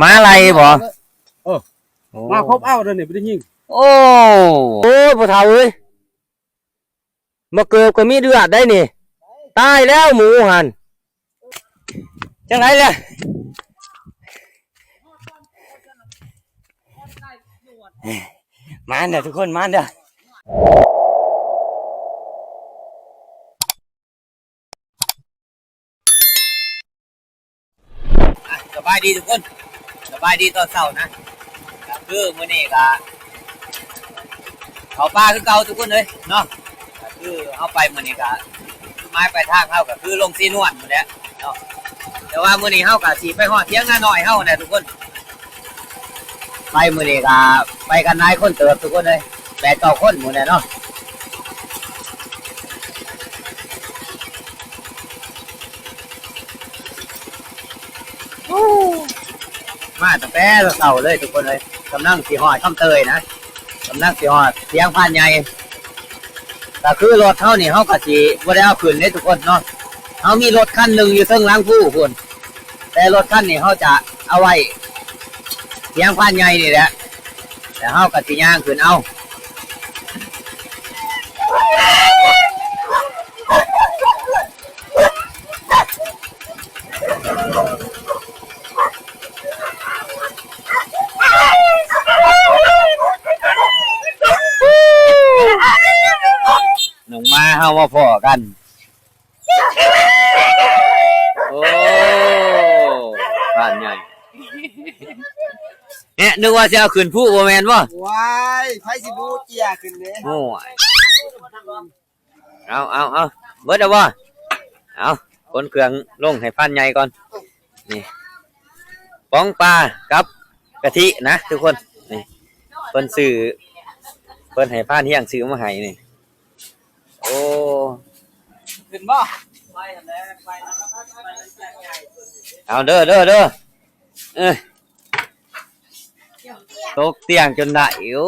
ໝາໄລ່ບໍ່? ເອີ ໂອ້ ມາຄົບເອົາເດີນີ້ ບໍ່ໄດ້ຍິງ. ໂອ້ ໂອ້ຍ ພໍ່ເຖົ້າເອີຍ ມາເກີບກໍມີເລືອດໄດ໋ນີ້. ຕາຍແລ້ວໝູຫັ້ນ. ຈັ່ງໃດລະ? ມາເດີທຸກຄົນ ມາເດີ. ອ່ະ ສະບາຍດີທຸກຄົນ ສະບາຍດີຕອນເຊົ້ານະ. ກໍຄືມື້ນີ້ກໍເຂົ້າປ່າຄືເກົ່າທຸກຄົນເອີຍເນາະ. ກໍຄືເຮົາໄປມື້ນີ້ກໍຈຸດໝາຍປາຍທາງເຮົາກໍຄືລົງສີນວນພຸ້ນແຫຼະເນາະ. ແຕ່ວ່າມື້ນີ້ເຮົາກໍຊິໄປຮອດຖຽງນານ້ອຍເຮົາຫັ້ນແຫຼະທຸກຄົນ. ໄປມື້ນີ້ກໍໄປກັນຫຼາຍຄົນເຕີບທຸກຄົນເອີຍ ແປດເກົ້າຄົນພຸ້ນແຫຼະເນາະ. ມາຕັ້ງແຕ່ເຊົ້າເລີຍທຸກຄົນເອີຍ ກຳລັງຊິຮອດຄຳເຕີຍນະ ກຳລັງຊິຮອດຖຽງພານໃຫຍ່. ກໍຄືລົດເຮົານີ້ ເຮົາກໍຊິບໍ່ໄດ້ເອົາຂຶ້ນເດ້ທຸກຄົນເນາະ. ເຮົາມີລົດຄັນໜຶ່ງຢູ່ເທິງຫຼັງພູພຸ້ນ ແຕ່ລົດຄັນນີ້ເຮົາຈະເອົາໄວ້ຖຽງພານໃຫຍ່ນີ້ແຫຼະ ແລ້ວເຮົາກໍຊິຍ່າງຂຶ້ນເອົາ. ນ້ອງໝາເຮົາມາພໍ້ກັນ. ໂອ້ ພານໃຫຍ່. ເອະ ນຶກວ່າຊິເອົາຂຶ້ນພູ ບໍ່ແມ່ນບໍ່? ວ້າຍ ໃຜຊິບູເຈຍຂຶ້ນເດ້? ໂອ້ຍ ເອົາ ເອົາ ເອົາ ເບິດແລ້ວບໍ່? ເອົາ ຂົນເຄື່ອງລົງໃຫ້ພານໃຫຍ່ກ່ອນ. ນີ້ ປ໋ອງປາກັບກະທິນະທຸກຄົນ. ນີ້ ເພິ່ນຊື້ ເພິ່ນໃຫ້ພານຮຽງຊື້ມາໃຫ້ນີ້. ໂອ້ ຂຶ້ນບໍ່? ເອົາເດີ ເດີ ເດີ. ເອີ ຕົກຕຽງຈົນໄດ້. ໂອ້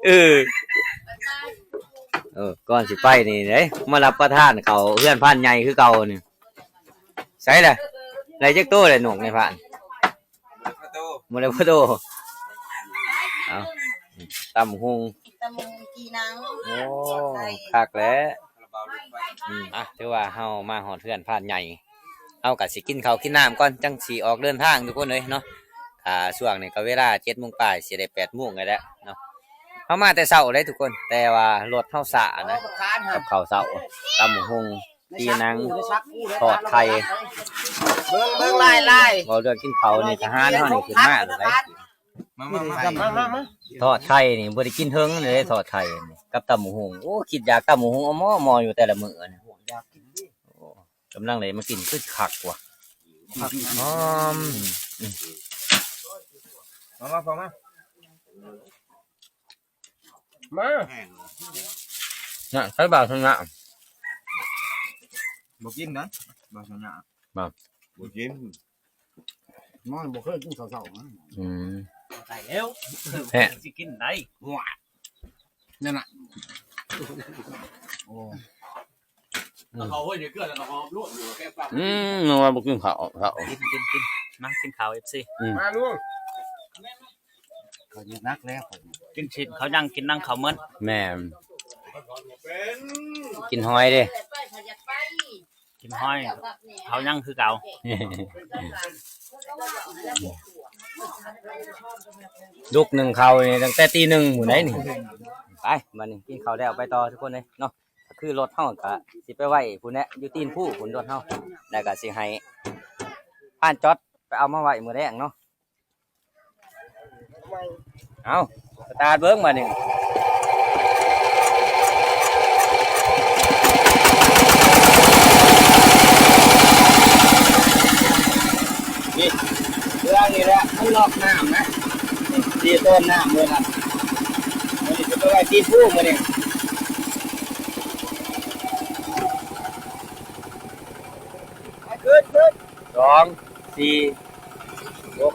ເອີ ເອີ ກ່ອນຊິໄປນີ້ເດ້ ມາຮັບປະທານເຂົ້າເຮືອນພານໃຫຍ່ຄືເກົ່ານີ້. ໃສລະ? ໄດ້ຈັກໂຕແລ້ວນົກໃນພານ? ບໍ່ໄດ້ພໍໂຕ. ເອົາ ຕຳຫຸ່ງ ຕຳຫຸ່ງຈີ່ໜັງ. ໂອ້ ຄັກແຫຼະ. ອືມ ອ່ະ ຖືວ່າເຮົາມາຮອດເຮືອນພານໃຫຍ່ ເຮົາກໍຊິກິນເຂົ້າກິນນ້ຳກ່ອນ ຈັ່ງຊິອອກເດີນທາງທຸກຄົນເອີຍເນາະ. ອ່າ ຊ່ວງນີ້ກໍເວລາເຈັດໂມງປາຍ ຊິໄດ້ແປດໂມງແລ້ວເນາະ. ເຮົາມາແຕ່ເຊົ້າເດ້ທຸກຄົນ ແຕ່ວ່າລົດເຮົາຊ້ານະ ກັບເຂົ້າເຊົ້າ ຕຳຫຸ່ງ ຈີ່ໜັງ ທອດໄຂ່. ເບິ່ງ ເບິ່ງ ຫຼາຍໆ ເວົ້າເລື່ອງກິນເຂົ້ານີ້ ທະຫານເຮົານີ້ຂຶ້ນມາແລ້ວໄດ໋. ມາ ມາ ມາ ມາ ມາ. ທອດໄຂ່ນີ້ບໍ່ໄດ້ກິນເຖິງເດ້ ທອດໄຂ່ນີ້ກັບຕຳບັກຫຸ່ງ. ໂອ້ ຄິດຢາກຕຳບັກຫຸ່ງ ເອົາໝໍໆຢູ່ແຕ່ລະມື້ນີ້. ໂອ້ ກຳລັງໄດ້ມາກິນ ຄືຄັກວ່າ ຫອມ. ມາ ມາ ມາ. ນະ ໃສ່ບາດຊະນະ ບໍ່ກິນນະ ບາດຊະນະ ບໍ່ ບໍ່ກິນ. ນ້ອຍບໍ່ເຄີຍກິນເຂົ້າເຊົ້ານະ. ອືມ ຕາຍແລ້ວ ແຮະ ຊິກິນໄດ້. ນັ້ນນະ ໂອ້ ເອົາເຂົ້າຫ້ວຍເກືອແລ້ວກໍຫອມໂລດຢູ່ແກງປາ. ອືມ ນຶກວ່າບໍ່ກິນເຂົ້າ ເຂົ້າ ກິນ ກິນ ກິນ ມາກິນເຂົ້າ ເອັຟຊີ. ອືມ ມາລູກ. ເຂົາຍັງໜັກແລ້ວ ກິນຊີ້ນເຂົາຍັງ ກິນໜັງເຂົາໝົດ. ແມ່ນ ກິນຫອຍເດ້ ກິນຫອຍເຂົາຍັງຄືເກົ່າ. ລຸກໜຶ້ງເຂົ້ານີ້ຕັ້ງແຕ່ຕີໜຶ່ງພຸ້ນໃດ໋ນີ້. ໄປ ບັດນີ້ກິນເຂົ້າແລ້ວໄປຕໍ່ທຸກຄົນເອີຍເນາະ. ຄືລົດເຮົາກະຊິໄປໄວ້ພຸ້ນແຫຼະ ຢູ່ຕີນພູພຸ້ນລົດເຮົາ ແລ້ວກະຊິໃຫ້ພານຈອດໄປເອົາມາໄວ້ມື້ແລງເນາະ. ເອົາ ສະຕາດເບິ່ງບາດນີ້. ນີ້ ເຄື່ອງນີ້ແຫຼະ ມັນລັອກນ້ຳນະ ນີ້ ຊິຕົ້ນນ້ຳເບິ່ງຫັ້ນ. ມື້ນີ້ຊິໄປໄວ້ຕີນພູມື້ນີ້. ຂຶ້ນ ຂຶ້ນ ສອງ ສີ່ ຫົກ.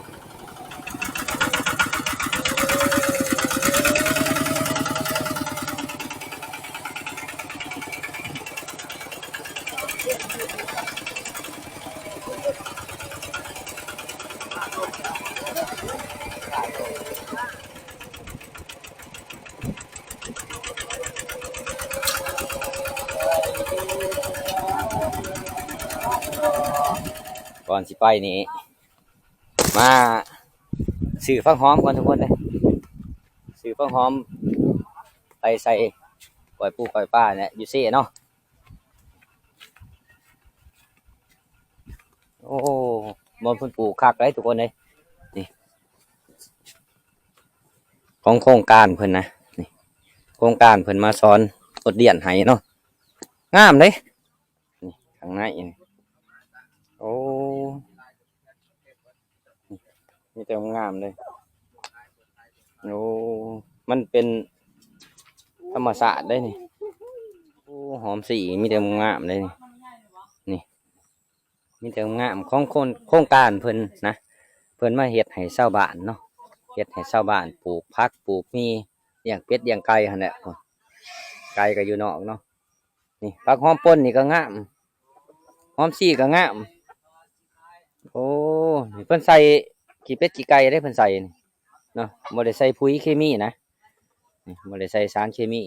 ເ ກ່ອນຊິໄປນີ້ ມາຊື້ຜັກຫອມກ່ອນທຸກຄົນເດີ ຊື້ຜັກຫອມໄປໃສ່ກ້ອຍປູກ້ອຍປາແຫຼະ ຢູ່ເຊເນາະ. ໂອ້ ບ່ອນເພິ່ນປູກຄັກເດ້ທຸກຄົນເອີຍ ນີ້ ຂອງໂຄງການເພິ່ນນະ ນີ້ ໂຄງການເພິ່ນມາສອນບົດຮຽນໃຫ້ເນາະ ງາມເດ້ ນີ້ ຂ້າງໃນນີ້ ໂອ້ ມີແຕ່ງາມເລີຍ ໂອ້ ມັນເປັນທຳມະຊາດເດ້ນີ້ ໂອ້ ຫອມສີມີແຕ່ງາມເດ້ນີ້ ນີ້ ມີແຕ່ງາມຂອງຄົນ ໂຄງການເພິ່ນນະ ເພິ່ນມາເຮັດໃຫ້ຊາວບ້ານເນາະ ເຮັດໃຫ້ຊາວບ້ານປູກຜັກປູກໝີ່ ລ້ຽງເປັດລ້ຽງໄກ່ຫັ້ນແຫຼະ ໄກ່ກໍຢູ່ນອກເນາະ. ນີ້ຜັກຫອມປົ່ນນີ້ກໍງາມ ຫອມສີກໍງາມ ໂອ້ ນີ້ເພິ່ນໃສ່ຂີ້ເປັດຂີ້ໄກ່ເດ້ ເພິ່ນໃສ່ນີ້ເນາະ ບໍ່ໄດ້ໃສ່ປຸ໋ຍເຄມີນະ ນີ້ບໍ່ໄດ້ໃສ່ສານເຄມີ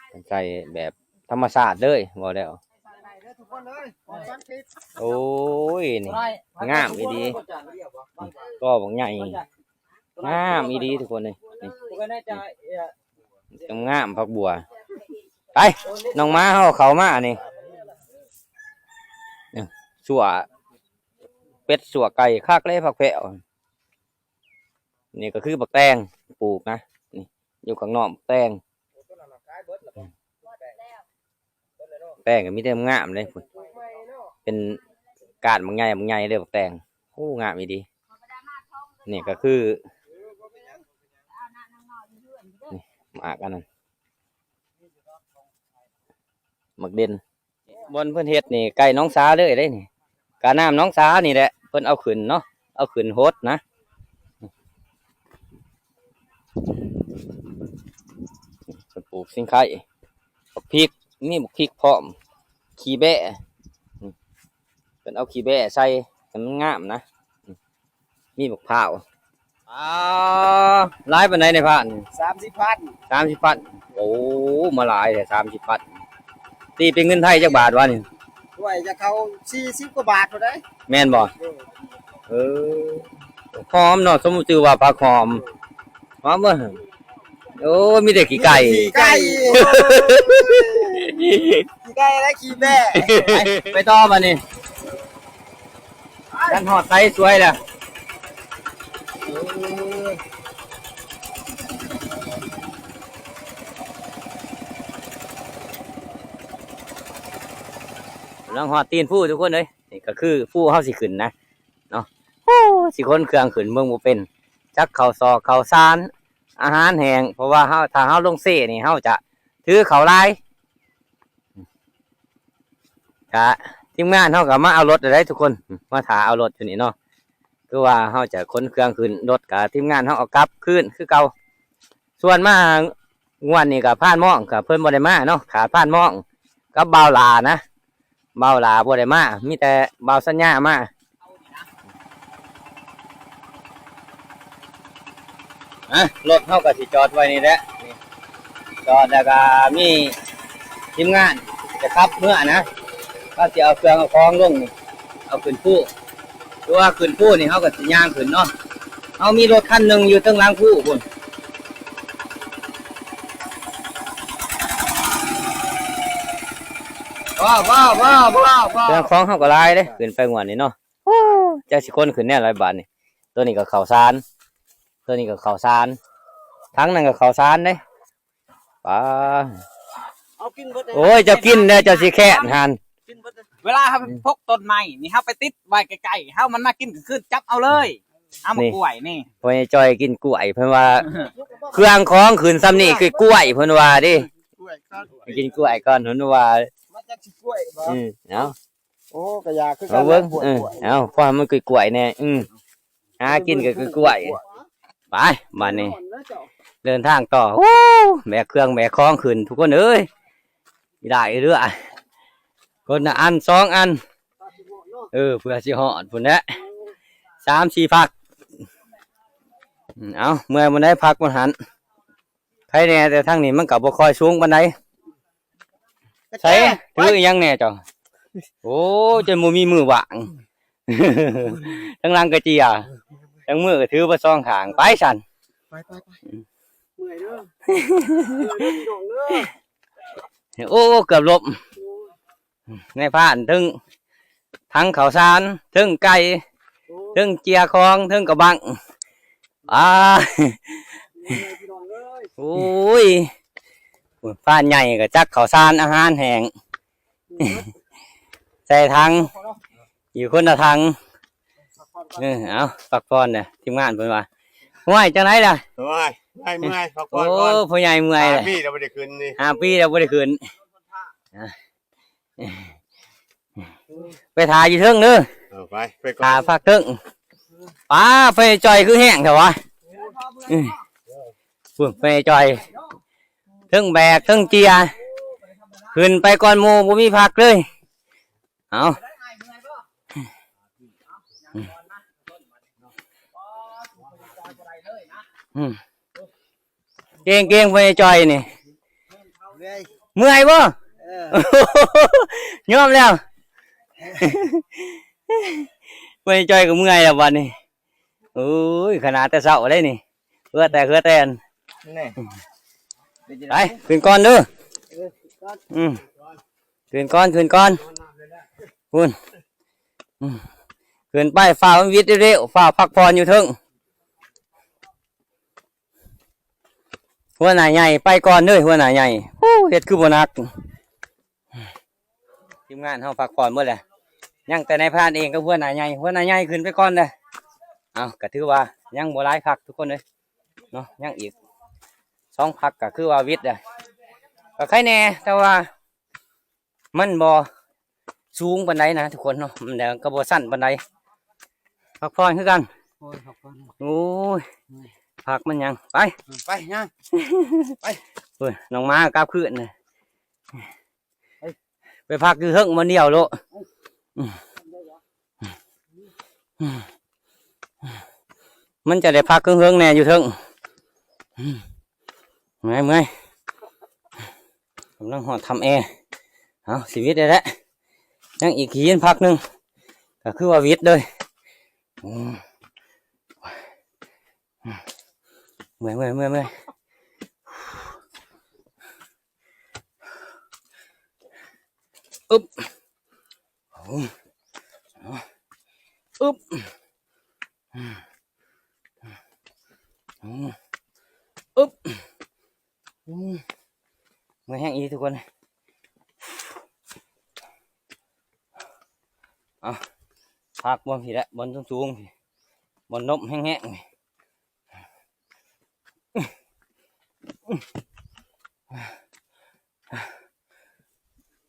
ເພິ່ນໃສ່ແບບທຳມະຊາດເລີຍ ເວົ້າແລ້ວ ໂອ້ຍ ນີ້ງາມອີ່ຫຼີ ກໍບັກໃຫຍ່ ງາມອີ່ຫຼີທຸກຄົນເອີຍ ນີ້ ງາມຜັກບົວ ໄປ ນ້ອງໝາເຮົາເຂົ້າມານີ້ ຊົ່ວເປັດຊົ່ວໄກ່ ຄັກເລີຍຜັກແພ້ວ ນີ້ກໍຄືບັກແຕງ ປູກນະ ນີ້ ຢູ່ຂ້າງນອກບັກແຕງ ແຕງກໍມີແຕ່ງາມເດ້ພຸ້ນ ເປັນກ້ານບັກໃຫຍ່ບັກໃຫຍ່ເດ້ບັກແຕງ ໂອ້ ງາມອີ່ຫຼີ ນີ້ກໍຄື ນີ້ ໝາກອັນນັ້ນ ໝາກເດັ່ນ ບ່ອນເພິ່ນເຮັດນີ້ໃກ້ໜອງສາເລີຍເດ້ນີ້ ກະນ້ຳໜອງສານີ້ແຫຼະ ເພິ່ນເອົາຂຶ້ນເນາະ ເອົາຂຶ້ນຫົດນະ ເພິ່ນປູກສິງໄຄ ບັກພິກ ມີບັກພິກພ້ອມ ຂີ້ແບ້ ເພິ່ນເອົາຂີ້ແບ້ໃສ່ໃຫ້ມັນງາມນະ ມີບັກພ້າວ ອ່າ ຫຼາຍປານໃດໃນພານ? ສາມສິບພັນ ສາມສິບພັນ ໂອ້ ມາຫຼາຍແທ້ ສາມສິບພັນ ຕີເປັນເງິນໄທຈັກບາດວະນີ້? ໂອ້ຍ ຈະເຂົ້າສີ່ສິບກວ່າບາດພຸ້ນເດ້ ແມ່ນບໍ່? ເອີ ເອີ ຫອມເນາະ ສົມຊື່ວ່າຜັກຫອມ ຫອມເບິ່ງ ໂອ້ ມີແຕ່ຂີ້ໄກ່ ຂີ້ໄກ່ ຂີ້ໄກ່ ແລະ ຂີ້ແບ້ ໄປ ໄປຕໍ່ບາດນີ້ ຄັນຮອດໄສສວຍແລ້ວ ກຳລັງຮອດຕີນພູທຸກຄົນເອີຍ ນີ້ກໍຄືພູເຮົາຊິຂຶ້ນນະເນາະ ໂອ້ ຊິຂົນເຄື່ອງຂຶ້ນເບິ່ງບໍ່ເປັນ ຈັກເຂົ້າສອກເຂົ້າສານ ອາຫານແຫ້ງ ເພາະວ່າເຮົາ ຖ້າເຮົາລົງເຊນີ້ ເຮົາຈະຖືເຂົ້າຫຼາຍ ກະທີມງານເຮົາກໍມາເອົາລົດແລ້ວເດ້ທຸກຄົນ ມາຖ້າເອົາລົດຢູ່ນີ້ເນາະ ຄືວ່າເຮົາຈະຂົນເຄື່ອງຂຶ້ນລົດ ກະທີມງານເຮົາເອົາກັບຄືນຄືເກົ່າ ສ່ວນມາງວດນີ້ກໍພານມອງ ກໍເພິ່ນບໍ່ໄດ້ມາເນາະ ຂາດພານມອງກັບບ່າວຫຼ້ານະ ບ່າວຫຼ້າບໍ່ໄດ້ມາ ມີແຕ່ບ່າວສັນຍາມາ. ອ່ະ ລົດເຮົາກໍຊິຈອດໄວ້ນີ້ແຫຼະ ນີ້ ຈອດແລ້ວກໍມີທີມງານຈະຂັບເມືອນະ ເຂົາຊິເອົາເຄື່ອງເອົາຂອງລົງນີ້ ເອົາຂຶ້ນພູ ຫຼືວ່າຂຶ້ນພູນີ້ເຮົາກໍຊິຍ່າງຂຶ້ນເນາະ ເຮົາມີລົດຄັນໜຶ່ງຢູ່ເທິງຫຼັງພູພຸ້ນ ວ້າວ ເຄື່ອງຂອງເຮົາກໍຫຼາຍເດ້ ຂຶ້ນໄປງວດນີ້ເນາະ ໂອ້ ຈັກຊິຂົນຂຶ້ນແນວໃດບາດນີ້ ໂຕນີ້ກໍເຂົ້າສານ ໂຕນີ້ກໍເຂົ້າສານ ຖັງນັ້ນກໍເຂົ້າສານເດ້ ປາ ເອົາກິນເບິດເລີຍ ໂອ້ຍ ເຈົ້າກິນແດ່ ເຈົ້າຊິແຄ້ນຫັ້ນ ກິນເບິດເລີຍ ເວລາເຮົາໄປ ອືມ ພົກຕົ້ນໄມ້ນີ້ ເຮົາໄປຕິດໄວ້ໃກ້ໆ ເຮົາມັນມາກິນກາງຄືນ ຈັບເອົາເລີຍ ເອົາໝາກ ນີ້ ກ້ວຍນີ້ ພໍ່ໃຫຍ່ຈ້ອຍກິນກ້ວຍ ເພິ່ນວ່າ ເຄື່ອງຂອງຂຶ້ນຊ່ຳນີ້ຄືກ້ວຍ ເພິ່ນວ່າເດ້ ກິນກ້ວຍກ່ອນ ເພິ່ນວ່າ ມາຈັກຊິກ້ວຍບໍ່ ອືມ ເອົາ ໂອ້ ກະຢາກຄືກັນ ເອົາເບິ່ງ ເອີ ເອົາ ພໍໃຫ້ມັນກ້ວຍໆແດ່ ອືມ ຫາກິນກໍຄືກ້ວຍ ໄປ ບາດນີ້ ເດີນທາງຕໍ່ ໂອ້ ແບກເຄື່ອງແບກຂອງຂຶ້ນ ທຸກຄົນເອີຍ ອີຫຼ້າອີເຫຼືອ ຄົນລະອັນສອງອັນ ເອີ ເພື່ອຊິຮອດພຸ້ນແຫຼະ ສາມສີ່ພັກ ເອົາ ເມື່ອຍບ່ອນໃດພັກບ່ອນຫັ້ນ ໃຜແດ່ ແຕ່ທາງນີ້ມັນກໍບໍ່ຄ່ອຍສູງປານໃດ ກະແຈ ໃສ ຖືອີ່ຫຍັງແດ່ເຈົ້າ ໂອ້ ຈົນບໍ່ມີມືຫວ່າງ ทางหลังก็เจีย ทางมือก็ถือมาสองข้าง ไปสั่น ไปไปไป เมื่อยเด้อ เมื่อยเด้อพี่น้องเด้อ โอ้ เกือบล้ม นายพรานเทิงถังข้าวสาร เทิงไก่ เทิงเจียของ เทิงกะบัง อ้า โอ้ย พรานใหญ่ก็จักข้าวสารอาหารแห้ง ใส่ถัง อยู่คนละถัง เออ เอา พักผ่อนเด้อ ทีมงานเพิ่นว่า "ห้วย จั่งใดล่ะ โอ้ย เมื่อย เมื่อย พักผ่อนก่อน โอ้ พ่อใหญ่เมื่อย ห้าปีแล้วบ่ได้ขึ้นนี่ ห้าปีแล้วบ่ได้ขึ้น อ่ะ ไปถ่าอยู่เทิงเด้อ เออ ไป ไปก่อน ถ่าพักเทิง ป้า ไฟจ่อยคือแห้งแท้วะ อืม พุ้น ไฟจ่อย เทิงแบก เทิงเจีย ขึ้นไปก่อนหมู่ บ่มีพักเลย เอา อืม เก่งๆ พ่อใหญ่จ่อยนี่ เมื่อย เมื่อยบ่ เออ ยอมแล้ว พ่อใหญ่จ่อยก็เมื่อยแล้วบัดนี้ โอ้ย ขนาดแต่เช้าเลยนี่ เหื่อแตก เหื่อแตน นี่ ไป ขึ้นก่อนเด้อ เออ ขึ้นก่อน อืม ขึ้นก่อน ขึ้นก่อน พุ้น อืม ขึ้นไป ฟ้าวมันวิดเร็วๆ ฟ้าวพักผ่อนอยู่เทิง หัวหน้าใหญ่ไปก่อนเด้อ หัวหน้าใหญ่ โอ้ เฮ็ดคือบ่หนัก ทีมงานเฮาพักผ่อนหมดแล้ว ยังแต่นายพรานเองกับหัวหน้าใหญ่ หัวหน้าใหญ่ขึ้นไปก่อนเด้อ เอา ก็ถือว่ายังบ่หลายพักทุกคนเอ้ยเนาะ ยังอีกสองพักก็คือว่าวิดเด้อ ก็ไคแน่ แต่ว่า มันบ่สูงปานใดนะทุกคนเนาะ มันก็บ่สั้นปานใด พักผ่อนคือกัน โอ้ย พักผ่อน โอ้ย เมื่อย พักมันหยัง ไป ไปย่าง ไป โอ้ย น้องหมากลับคืนเลย ไป ไปพักอยู่เทิงมื้อเดียวโลด มันจะได้พักเฮิงๆ แหน่อยู่เทิง เมื่อย เมื่อย กำลังฮอดถ้ำแอ เอา สิวิดได้แล้ว ยังอีกหินพักหนึ่ง ก็คือว่าวิดเลย อืม เมื่อย เมื่อย เมื่อย เมื่อย อึ๊บ อึ๊บ อึ๊บ เมื่อยแฮงอีหลีทุกคน เอา พักบ่อนพี้แหละ บ่อนสูงๆ พี้ บ่อนลมแฮงๆ พี้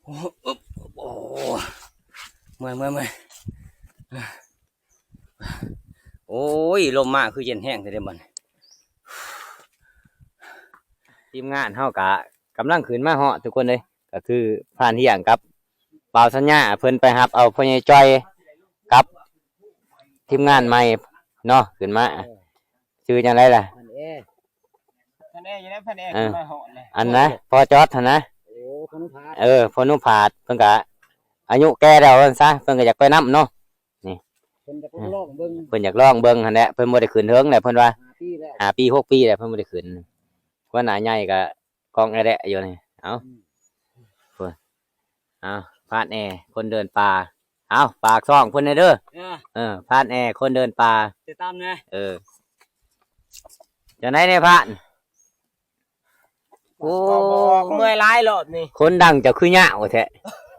โอ้ อึ๊บ โอ้ เมื่อย เมื่อย เมื่อย โอ้ย ลมมาคือเย็นแฮงแท้เด้บัดนี้ ทีมงานเฮากะกำลังขึ้นมาฮอดทุกคนเลย ก็คือพรานเที่ยงกับบ่าวสัญญา เพิ่นไปรับเอาพ่อใหญ่จ้อยกับทีมงานใหม่เนาะ ขึ้นมา ชื่อจั่งใดล่ะ พันแอ พันแออยู่แล้ว พันแอ เออ ขึ้นมาฮอดเลย อันนะ พ่อจอดหั่นนะ โอ้ พานุพาส เออ พานุพาส เพิ่นกะอายุแก่แล้วว่าซั่นซะ เพิ่นกะอยากไปนำเนาะ นี่ เพิ่นอยากลองเบิ่ง เพิ่นอยากลองเบิ่งหั่นแหละ เพิ่นบ่ได้ขึ้นเทิงแหละ เพิ่นว่า ห้าปีแล้ว ห้าปี หกปีแล้ว เพิ่นบ่ได้ขึ้น หัวหน้าใหญ่กะ กองแอแดะอยู่นี่ เอ้า อืม พุ้น เอ้า พรานแอ คนเดินป่า เอ้า ฝากซ่องเพิ่นแหน่เด้อ เออ เออ พรานแอ คนเดินป่า ติดตามแหน่ เออ จั่งใด๋แหน่พราน โอ้ เมื่อยหลายรอบนี่ คนดังเจ้าคือยาวแท้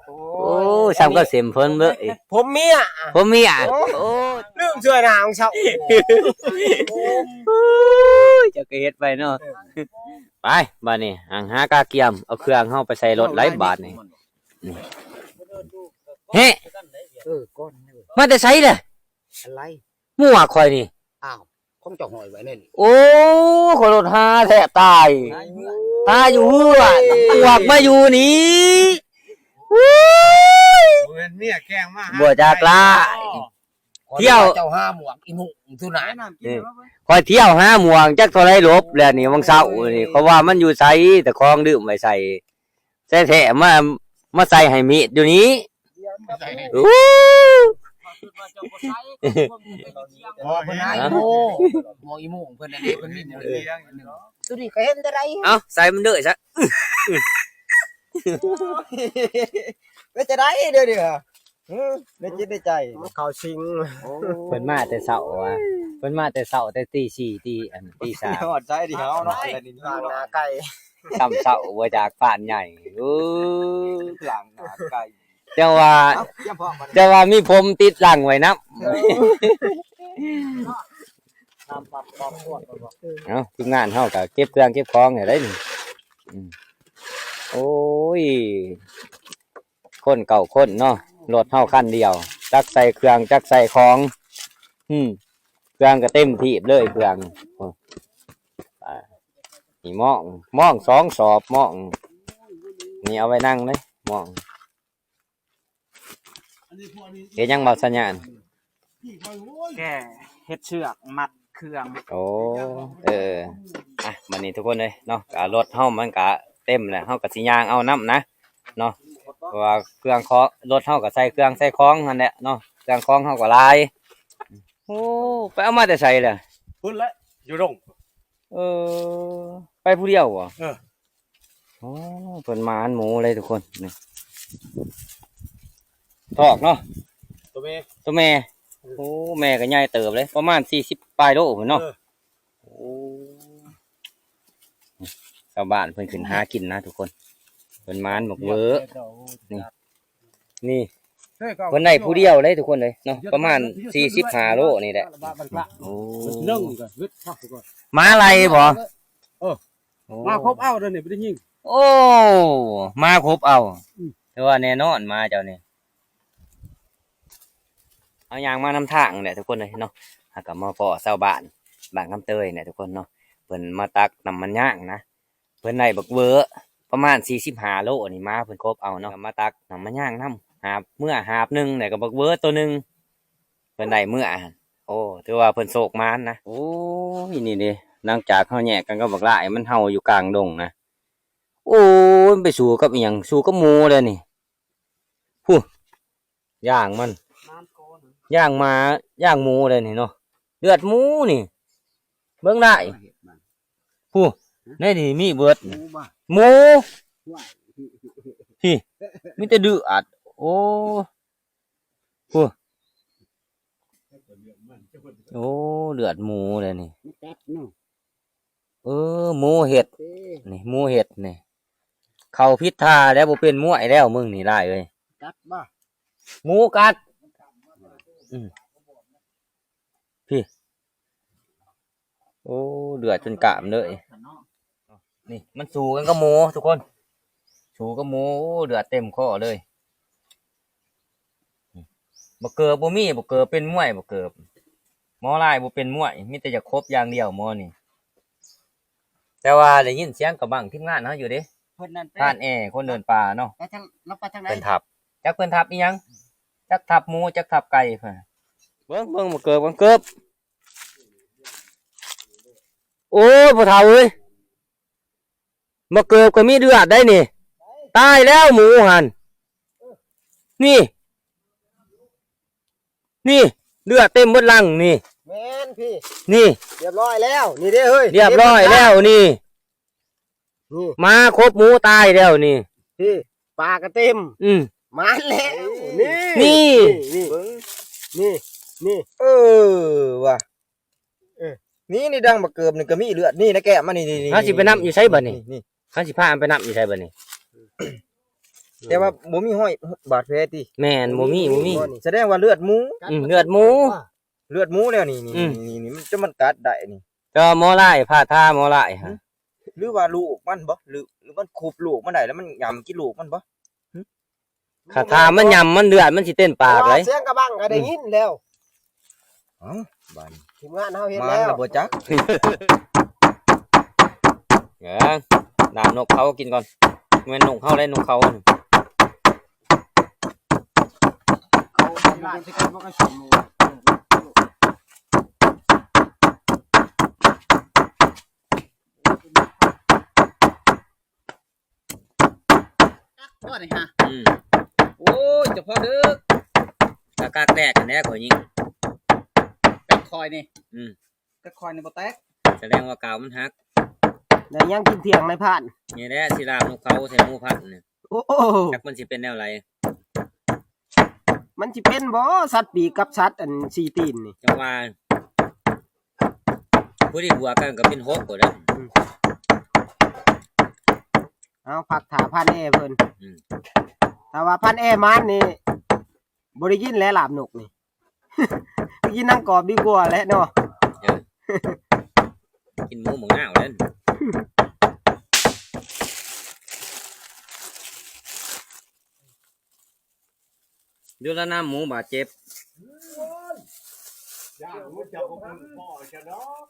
โอ้ย โอ้ย ส่ำกับเส้นผมเลย ผมเมีย ผมเมีย โอ้ โอ้ ลืมเสื้อหน้าของเช้า โอ้ย เจ้าก็เฮ็ดไปเนาะ ไป บาดนี้ หังหากาเกียม เอาเครื่องเฮาไปใส่รถหลายบาทนี่ นี่ เฮ้ เออ ก่อน มาแต่ไสล่ะ อะไร หมวกข่อยนี่ อ้าว ของเจ้าห้อยไว้แน่นี่ โอ้ ข่อยรถหาแทบตาย หาอยู่เฮือน หมวกมาอยู่นี่ โอ้ย บ่แม่นเมียแกล้งมาหา บ่จักละ เที่ยว เจ้าหาหมวกอีหนุ่มอยู่ไหน นี่ ข่อยเที่ยวหาหมวกจักเท่าใดหลบแล้วนี่ วังเช้านี่ เขาว่ามันอยู่ไส แต่ของดื่มไว้ใส่ แท้ๆ มา มาใส่ให้มีดอยู่นี้ โอ้ ບໍ່ເຫັນ ໂອ້ ໝໍອີໂມງເພິ່ນອັນນີ້ ເພິ່ນມີໝໍອີໂມງ ຕົວນີ້ກໍເຫັນແຕ່ໃດ ເອົ້າ ໃສ່ມັນເດີຊະ ເປັນຈັ່ງໃດເດີນີ້ ຮະ ເອີ ໃນຈິດໃນໃຈ ເຂົ້າສິງ ໂອ້ ເພິ່ນມາແຕ່ເຊົ້າວ່າ ເພິ່ນມາແຕ່ເຊົ້າ ແຕ່ຕີສີ່ ຕີ ອັນ ຕີສາມ ຮອດໃສທີ່ເຮົາເນາະ ແລ້ວນີ້ລ້າງໜ້າໄກ່ ຊ່ຳເຊົ້າບໍ່ຈາກຟານໃຫຍ່ ເອີ ລ້າງໜ້າໄກ່ ຈັ່ງວ່າ ເອົ້າ ຈຽມພ້ອມບັດນີ້ ຈັ່ງວ່າມີຜົມຕິດຫຼັງໄວ້ນຳ ເອົ້າ ທີມງານເຮົາກໍເກັບເຄື່ອງເກັບຂອງໃຫ້ໄດ້ນີ້ ອືມ ໂອ້ຍ ຄົນເກົ້າຄົນເນາະ ລົດເຮົາຄັນດຽວ ຈັກໃສ່ເຄື່ອງ ຈັກໃສ່ຂອງ ອືມ ເຄື່ອງກໍເຕັມຖີບເລີຍ ເຄື່ອງ ໂອ້ ອ່າ ນີ້ໝ້ອງ ໝ້ອງສອງສອບ ໝ້ອງ ນີ້ເອົາໄວ້ນັ່ງເດ້ ໝ້ອງ ເຮັດຫຍັງບ່າວສັນຍານ? ແກ່ເຮັດເຊືອກມັດເຄື່ອງ ໂອ້ ເອີ ອ່ະ ບັດນີ້ທຸກຄົນເອີຍເນາະ ກໍລົດເຮົາມັນກະເຕັມແລ້ວ ເຮົາກໍຊິຍ່າງເອົານຳນະເນາະ ເພາະວ່າເຄື່ອງຂອງ ລົດເຮົາກໍໃສ່ເຄື່ອງໃສ່ຂອງຫັ້ນແຫຼະເນາະ ເຄື່ອງຂອງເຮົາກໍຫຼາຍ ໂອ້ ໄປເອົາມາແຕ່ໃສລະ? ພຸ້ນແຫຼະ ຢູ່ດົງ ເອີ ໄປຜູ້ດຽວບໍ່? ເອີ ໂອ້ ເພິ່ນໝານໝູເລີຍທຸກຄົນ ນີ້ ທອກເນາະ ຕົວແມ່ ຕົວແມ່ ເອີ ໂອ້ ແມ່ກໍໃຫຍ່ເຕີບເລີຍ ປະມານສີ່ສິບປາຍໂລພຸ້ນເນາະ ເອີ ໂອ້ ຊາວບ້ານເພິ່ນຂຶ້ນຫາກິນນະທຸກຄົນ ເພິ່ນໝານບັກເວີ ນີ້ ນີ້ ເພິ່ນໄດ້ຜູ້ດຽວເລີຍທຸກຄົນເອີຍເນາະ ປະມານສີ່ສິບຫ້າໂລນີ້ແຫຼະ ໂອ້ ໝາໄລ່ບໍ່? ເອີ ໂອ້ ມາຄົບເອົາເດີນີ້ ບໍ່ໄດ້ຍິງ ໂອ້ ມາຄົບເອົາ ອືມ ຖືວ່າແນ່ນອນໝາເຈົ້ານີ້ ເຮົາຍ່າງມານຳທາງແຫຼະທຸກຄົນເອີຍເນາະ ເຮົາກໍມາພໍ້ຊາວບ້ານ ບ້ານຄຳເຕີຍແຫຼະທຸກຄົນເນາະ ເພິ່ນມາຕັກນ້ຳມັນຍາງນະ ເພິ່ນໄດ້ບັກເວີປະມານສີ່ສິບຫ້າໂລນີ້ ມາເພິ່ນຄົບເອົາເນາະ ກໍມາຕັກນ້ຳມັນຍາງນຳ ຫາບເມືອຫາບໜຶ່ງ ແລ້ວກໍບັກເວີໂຕໜຶ່ງ ເພິ່ນໄດ້ເມືອ ໂອ້ ຖືວ່າເພິ່ນໂຊກໝານນະ ໂອ້ຍ ນີ້ເດ້ ຫຼັງຈາກເຮົາແຍກກັນກັບບັກຫຼ້າຍ ມັນເຫົ່າຢູ່ກາງດົງນະ ໂອ້ຍ ມັນໄປສູ້ກັບອີ່ຫຍັງ ສູ້ກັບໝູແລ້ວນີ້ ພຸ້ນ ຍ່າງມັນ ຍ່າງໝາ ຍ່າງໝູແລ້ວນີ້ເນາະ ເລືອດໝູນີ້ ເບິ່ງໄດ້ ຜູ້ ໃນນີ້ມີເບິດ ໝູ ພີ້ ມີແຕ່ເລືອດ ໂອ້ ຜູ້ ໂອ້ ເລືອດໝູແລ້ວນີ້ ເອີ ໝູເຮັດ ນີ້ ໝູເຮັດນີ້ ເຂົ້າຜິດທ່າແລ້ວ ບໍ່ເປັນມວຍແລ້ວມຶງນີ້ ຫຼ້າຍເອີຍ ກັດບໍ່? ໝູກັດ ອືມ ພີ້ ໂອ້ ເລືອດຈົນກາມເລີຍ ນີ້ ມັນສູ້ກັນກັບໝູທຸກຄົນ ສູ້ກັບໝູ ໂອ້ ເລືອດເຕັມຄໍເລີຍ ບັກເກີບບໍ່ມີ ບັກເກີບເປັນມວຍ ບັກເກີບ ໝໍຫຼ້າຍບໍ່ເປັນມວຍ ມີແຕ່ຢາກຄົບຢ່າງດຽວໝໍນີ້ ແຕ່ວ່າໄດ້ຍິນສຽງກະບັ້ງທີມງານເຮົາຢູ່ເດ້ ເພິ່ນນັ້ນໄປ ທ່ານແອ ຄົນເດີນປ່າເນາະ ໄປທາງ ລາວໄປທາງໃດ ເພິ່ນທັບ ຈັກເພິ່ນທັບອີ່ຫຍັງ ຈັກທັບໝູ ຈັກທັບໄກ່ ເບິ່ງ ເບິ່ງ ມາເກີບ ມາເກີບ ໂອ້ຍ ພໍ່ເຖົ້າເອີຍ ມາເກີບກໍມີເລືອດໄດ໋ນີ້ ຕາຍແລ້ວໝູຫັ້ນ ນີ້ ນີ້ ເລືອດເຕັມເບິດຫຼັງນີ້ ແມ່ນພີ້ ນີ້ ຮຽບຮ້ອຍແລ້ວ ນີ້ເດ້ເຮີ້ຍ ຮຽບຮ້ອຍແລ້ວນີ້ ນີ້ ໝາຄົບໝູຕາຍແລ້ວນີ້ ພີ້ ປາກໍເຕັມ ອືມ ມາແລ້ວ ນີ້ ນີ້ ນີ້ ເບິ່ງ ນີ້ ນີ້ ເອີ ວ່າ ເອີ ນີ້ ນີ້ ດັງບັກເກີບນີ້ກໍມີເລືອດ ນີ້ ໃນແກ້ມມັນນີ້ ນີ້ ເຮົາຊິໄປນຳຢູ່ໃສບັດນີ້ ນີ້ ເຮົາຊິພາມັນໄປນຳຢູ່ໃສບັດນີ້ ແຕ່ວ່າບໍ່ມີຮອຍບາດແຜຕິ ແມ່ນ ບໍ່ມີ ບໍ່ມີ ສະແດງວ່າເລືອດໝູ ອືມ ເລືອດໝູ ເລືອດໝູແລ້ວນີ້ ນີ້ ອືມ ນີ້ ນີ້ ນີ້ ມັນຈະ ມັນກັດໄດ້ນີ້ ແຕ່ວ່າໝໍຫຼ້າຍ ພາທາໝໍຫຼ້າຍຫະ ຫຼືວ່າລູກມັນບໍ ຫຼື ຫຼືມັນຄຸບລູກມັນໄດ້ ແລ້ວມັນຫຍ້ຳກິນລູກມັນບໍ? ຫຶ ຄາຖາມັນຫຍ້ຳ ມັນເລືອດມັນຊິເຕັມປາກເລີຍ ສຽງກະບັ້ງກໍໄດ້ຍິນແລ້ວ ເອົ້າ ບາດນີ້ ທີມງານເຮົາເຮັດແລ້ວ ມາແລ້ວບໍ່ຈັກ ເອີ ນ້ຳນົກເຂົາກິນກ່ອນ ແມ່ນນົກເຮົາໄດ໋ ນົກເຂົາ ເຂົາຊິລາດໃສ່ກັນບໍ່ກໍຊິໝູ ບໍ່ນີ້ຫະ ອືມ ໂອ້ຍ ຈະພໍເດີກ ກະກາກແຕກຫັ້ນແຫຼະ ຂ້ອຍຍິງ. ແຕກຂ້ອຍນີ້. ອືມ. ແຕກຂ້ອຍນີ້ບໍ່ແຕກ. ສະແດງວ່າກາວມັນຫັກ. ໄດ້ຫຍັງກິນທ່ຽງນາຍພານ? ນີ້ແຫຼະ ຊິລາບນົກເຂົາໃສ່ໝູພັນນີ້. ໂອ້ ຈັກມັນຊິເປັນແນວໃດ. ມັນຊິເປັນບໍ່ ສັດປີກກັບສັດອັນສີ່ຕີນນີ້? ຈັ່ງວ່າ ຜູ້ທີ່ບວກກັນກໍເປັນຫົກໂລດເດ້. ອືມ. ເອົາ ພັກຖ້າພັນແອເພິ່ນ. ອືມ. ຖ້າວ່າພັນແອມານີ້ ບໍ່ໄດ້ກິນແຫຼະລາບນົກນີ້ ໄປກິນໜັງກອບດີກວ່າແຫຼະເນາະ. ເອີ ກິນໝູໝາກນາວເດ້. ຢູ່ລະນຳໝູບາດເຈັບ.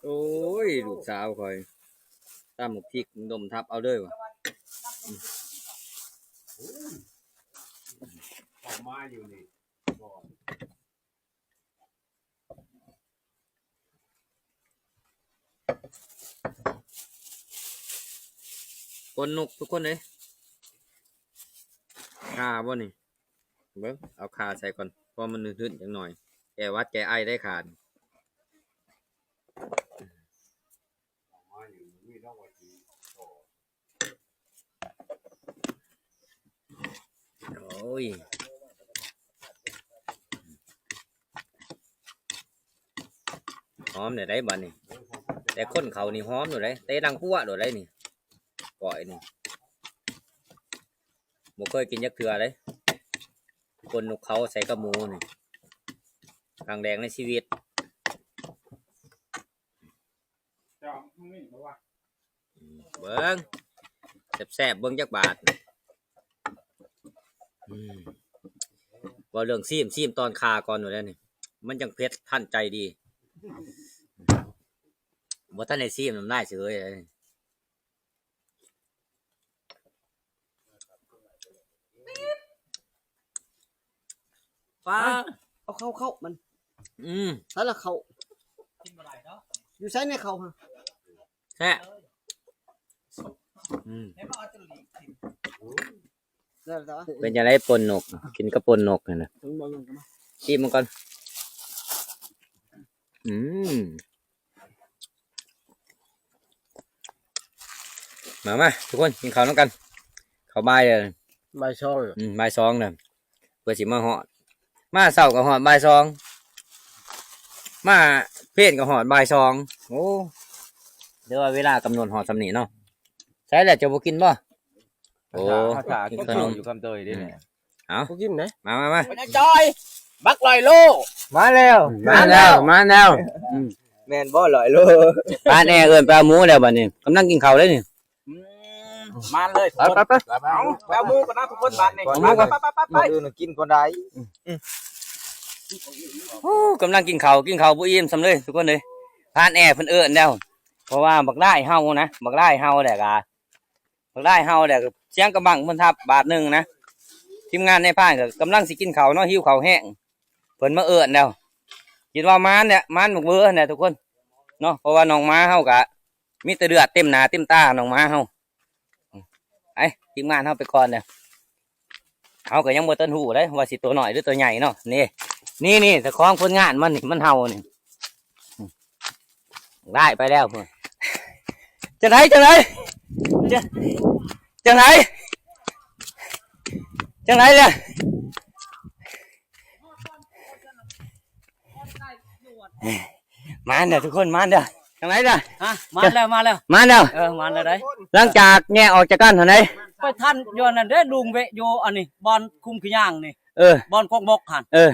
ໂອ້ຍ ລູກສາວຂ້ອຍ ຕຳໝາກພິກດົມທັບເອົາເລີຍວ່າ. ອືມ. ເຂົ້າມາຢູ່ນີ້ກ່ອນ. ປົນນົກທຸກຄົນເອີຍ. ຂ່າບໍ່ນີ້? ເບິ່ງ ເອົາຂ່າໃສ່ກ່ອນ ເພາະມັນຫືດໆ ຈັກໜ້ອຍ ແກ້ຫວັດແກ້ໄອໄດ້ຂ່ານີ້. ໂອ້ຍ ຫອມແລ້ວໄດ໋ບາດນີ້ ແຕ່ຄົນເຂົ້ານີ້ຫອມໂລດໄດ໋ ເຕະດັງປົວໂລດໄດ໋ນີ້ ກ້ອຍນີ້ ບໍ່ເຄີຍກິນຈັກເທື່ອເດ້ ປົ່ນນົກເຂົາໃສ່ກັບໝູນີ້ ຄັ້ງແລກໃນຊີວິດ. ເບິ່ງ ແຊບໆ ເບິ່ງຈັກບາດ. ອືມ ເວົ້າເລື່ອງຊີມ ຊີມຕອນຄາກ່ອນໂລດແຫຼະນີ້ ມັນຈັ່ງເຜັດທັນໃຈດີ. ບໍ່ທັນໄດ້ຊີມ ນ້ຳລາຍສະເຫຍເລີຍ. ປາ ເອົາເຂົ້າ ເຂົ້າມັນ. ອືມ ໃສ່ລະເຂົ້າ ຢູ່ໃສໃນເຂົ້າຫັ້ນ? ແຊບ. ອືມ ເປັນຈັ່ງໃດປົ່ນນົກ ກິນກັບປົ່ນນົກຫັ້ນນະ. ຊີມມັນກ່ອນ. ອືມ ມາ ມາ ທຸກຄົນ ກິນເຂົ້ານຳກັນ. ເຂົ້າບ່າຍເດີ ບ່າຍສອງ. ອືມ ບ່າຍສອງເດີ ເພື່ອຊິມາຮອດ. ມາເຊົ້າກໍຮອດບ່າຍສອງ ມາເພນກໍຮອດບ່າຍສອງ. ໂອ້ ຖືວ່າເວລາກຳນົດຮອດສ່ຳນີ້ເນາະ. ໃສແລ້ວ ເຈົ້າບໍ່ກິນບໍ່? ໂອ້ ຖ້າ ຖ້າກິນຂະໜົມຢູ່ຄຳເຕີຍເດ້. ອືມ ເອົາ ບໍ່ກິນເດ້. ມາ ມາ ມາ ພະຍາຈອຍ ບັກຮ້ອຍໂລ ມາແລ້ວ ມາແລ້ວ ມາແລ້ວ. ອືມ ແມ່ນບໍ່ຮ້ອຍໂລ? ປາແນ່ເອີ້ນໄປເອົາໝູແລ້ວບັດນີ້ ກຳລັງກິນເຂົ້າເດ້ນີ້. ອືມ ມາເລີຍ ໄປ ໄປ ໄປ ເອົາ ໄປເອົາໝູກ່ອນນະທຸກຄົນບາດນີ້. ເອົາໝູກ່ອນ ໄປ ໄປ ໄປ ໄປ ມື້ອື່ນກິນກ່ອນໄດ້. ອືມ ໂອ້ ກຳລັງກິນເຂົ້າ ກິນເຂົ້າບໍ່ອີ່ມສ່ຳເລີຍທຸກຄົນເອີຍ. ພານແອເພິ່ນເອີ້ນແລ້ວ ເພາະວ່າບັກຫຼ້າຍເຮົານະ ບັກຫຼ້າຍເຮົາແຫຼະກະ ບັກຫຼ້າຍເຮົາແຫຼະ ສຽງກະບັງເພິ່ນທັບບາດໜຶ່ງນະ. ທີມງານນາຍພານກໍກຳລັງຊິກິນເຂົ້າເນາະ ຫິວເຂົ້າແຮງ ເພິ່ນມາເອີ້ນແລ້ວ. ຄິດວ່າມານແຫຼະ ມານບັກເວີຫັ້ນແຫຼະທຸກຄົນເນາະ ເພາະວ່ານ້ອງໝາເຮົາກະມີແຕ່ເລືອດເຕັມໜ້າເຕັມຕາ ນ້ອງໝາເຮົາ. ໄປ ທີມງານເຮົາໄປກ່ອນເດີ. ເຮົາກໍຍັງບໍ່ທັນຮູ້ເດ້ວ່າຊິໂຕນ້ອຍຫຼືໂຕໃຫຍ່ເນາະ. ນີ້ ນີ້ ນີ້ ເຈົ້າຂອງຜົນງານມັນນີ້ ມັນເຫົ່ານີ້ ໄດ້ໄປແລ້ວພຸ້ນ. ຈັ່ງໃດ ຈັ່ງໃດ ຈັ່ງ ຈັ່ງໃດ ຈັ່ງໃດລະ? ມາເດີທຸກຄົນ ມາເດີ. ຈັ່ງໃດລະ? ຮະ ມາແລ້ວ ມາແລ້ວ ມາແລ້ວ. ເອີ ມາແລ້ວໃດ໋. ຫຼັງຈາກແຍກອອກຈາກກັນຫັ້ນໃດ ໄປທັນຢູ່ອັນນັ້ນເດ້ ລຸງເວະຢູ່ອັນນີ້ ບ່ອນຄຸ້ມຂີ້ຍາງນີ້. ເອີ ບ່ອນກົກບົກຫັ້ນ. ເອີ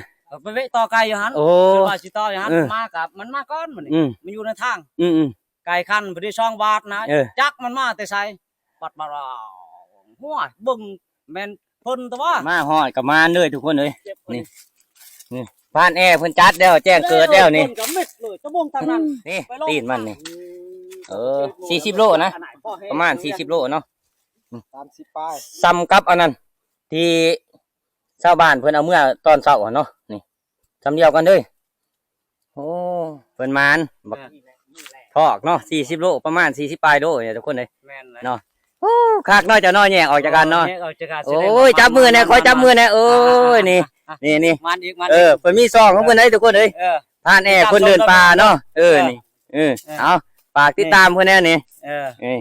ໄປເວະຕໍ່ໄກ່ຢູ່ຫັ້ນ. ໂອ້ ວ່າຊິຕໍ່ຢູ່ຫັ້ນ. ເອີ ມາກັບມັນມາກ່ອນມັນນີ້. ອືມ ມັນຢູ່ໃນທາງ. ອືມໆ ໄກ່ຄັນພໍດີສອງບາດນະ. ເອີ ຈັກມັນມາແຕ່ໃສ ປັດມາ ຫ້ວຍ ເບິ່ງແມ່ນເພິ່ນຕົວະ. ມາຮອດກໍມາເລີຍທຸກຄົນເອີຍ. ນີ້ ນີ້ ພານແອເພິ່ນຈັດແລ້ວ ແຈ້ງເກີດແລ້ວນີ້. ເພິ່ນກໍມິດເລີຍ ຈະບົ່ງທາງນັ້ນ. ນີ້ ໄປລອງ ຕີນມັນນີ້. ອືມ ເອີ ສີ່ສິບໂລນະ ປະມານສີ່ສິບໂລເນາະ. ສາມສິບປາຍ ສ່ຳກັບອັນນັ້ນ ທີ່ຊາວບ້ານເພິ່ນເອົາເມືອຕອນເຊົ້າຫັ້ນເນາະ. ນີ້ ສ່ຳດຽວກັນເລີຍ. ໂອ້ ເພິ່ນໝານ ບັກ ເອີ ທອກເນາະ ສີ່ສິບໂລ ປະມານສີ່ສິບປາຍໂລນີ້ທຸກຄົນເອີຍ. ແມ່ນແຫຼະ ເນາະ. ໂອ້ ຄັກເນາະ ເຈົ້າເນາະ ແຍກອອກຈາກກັນເນາະ. ໂອ້ຍ ຈັບມືແດ່ ຂໍຈັບມືແດ່. ໂອ້ຍ ນີ້ ນີ້ໆ ມາອີກ ມາ ເອີ ອີກ ເພິ່ນມີຊ່ອງຂອງເພິ່ນເດ້ທຸກຄົນເອີຍ ເອີ ທ່ານແອເພິ່ນເດີນປ່າເນາະ ເອີ ເອີ ນີ້ ເອີ ເອີ ເອີ ເອົາ ຝາກຕິດຕາມເພິ່ນແດ່ນີ້ ເອີ ນີ້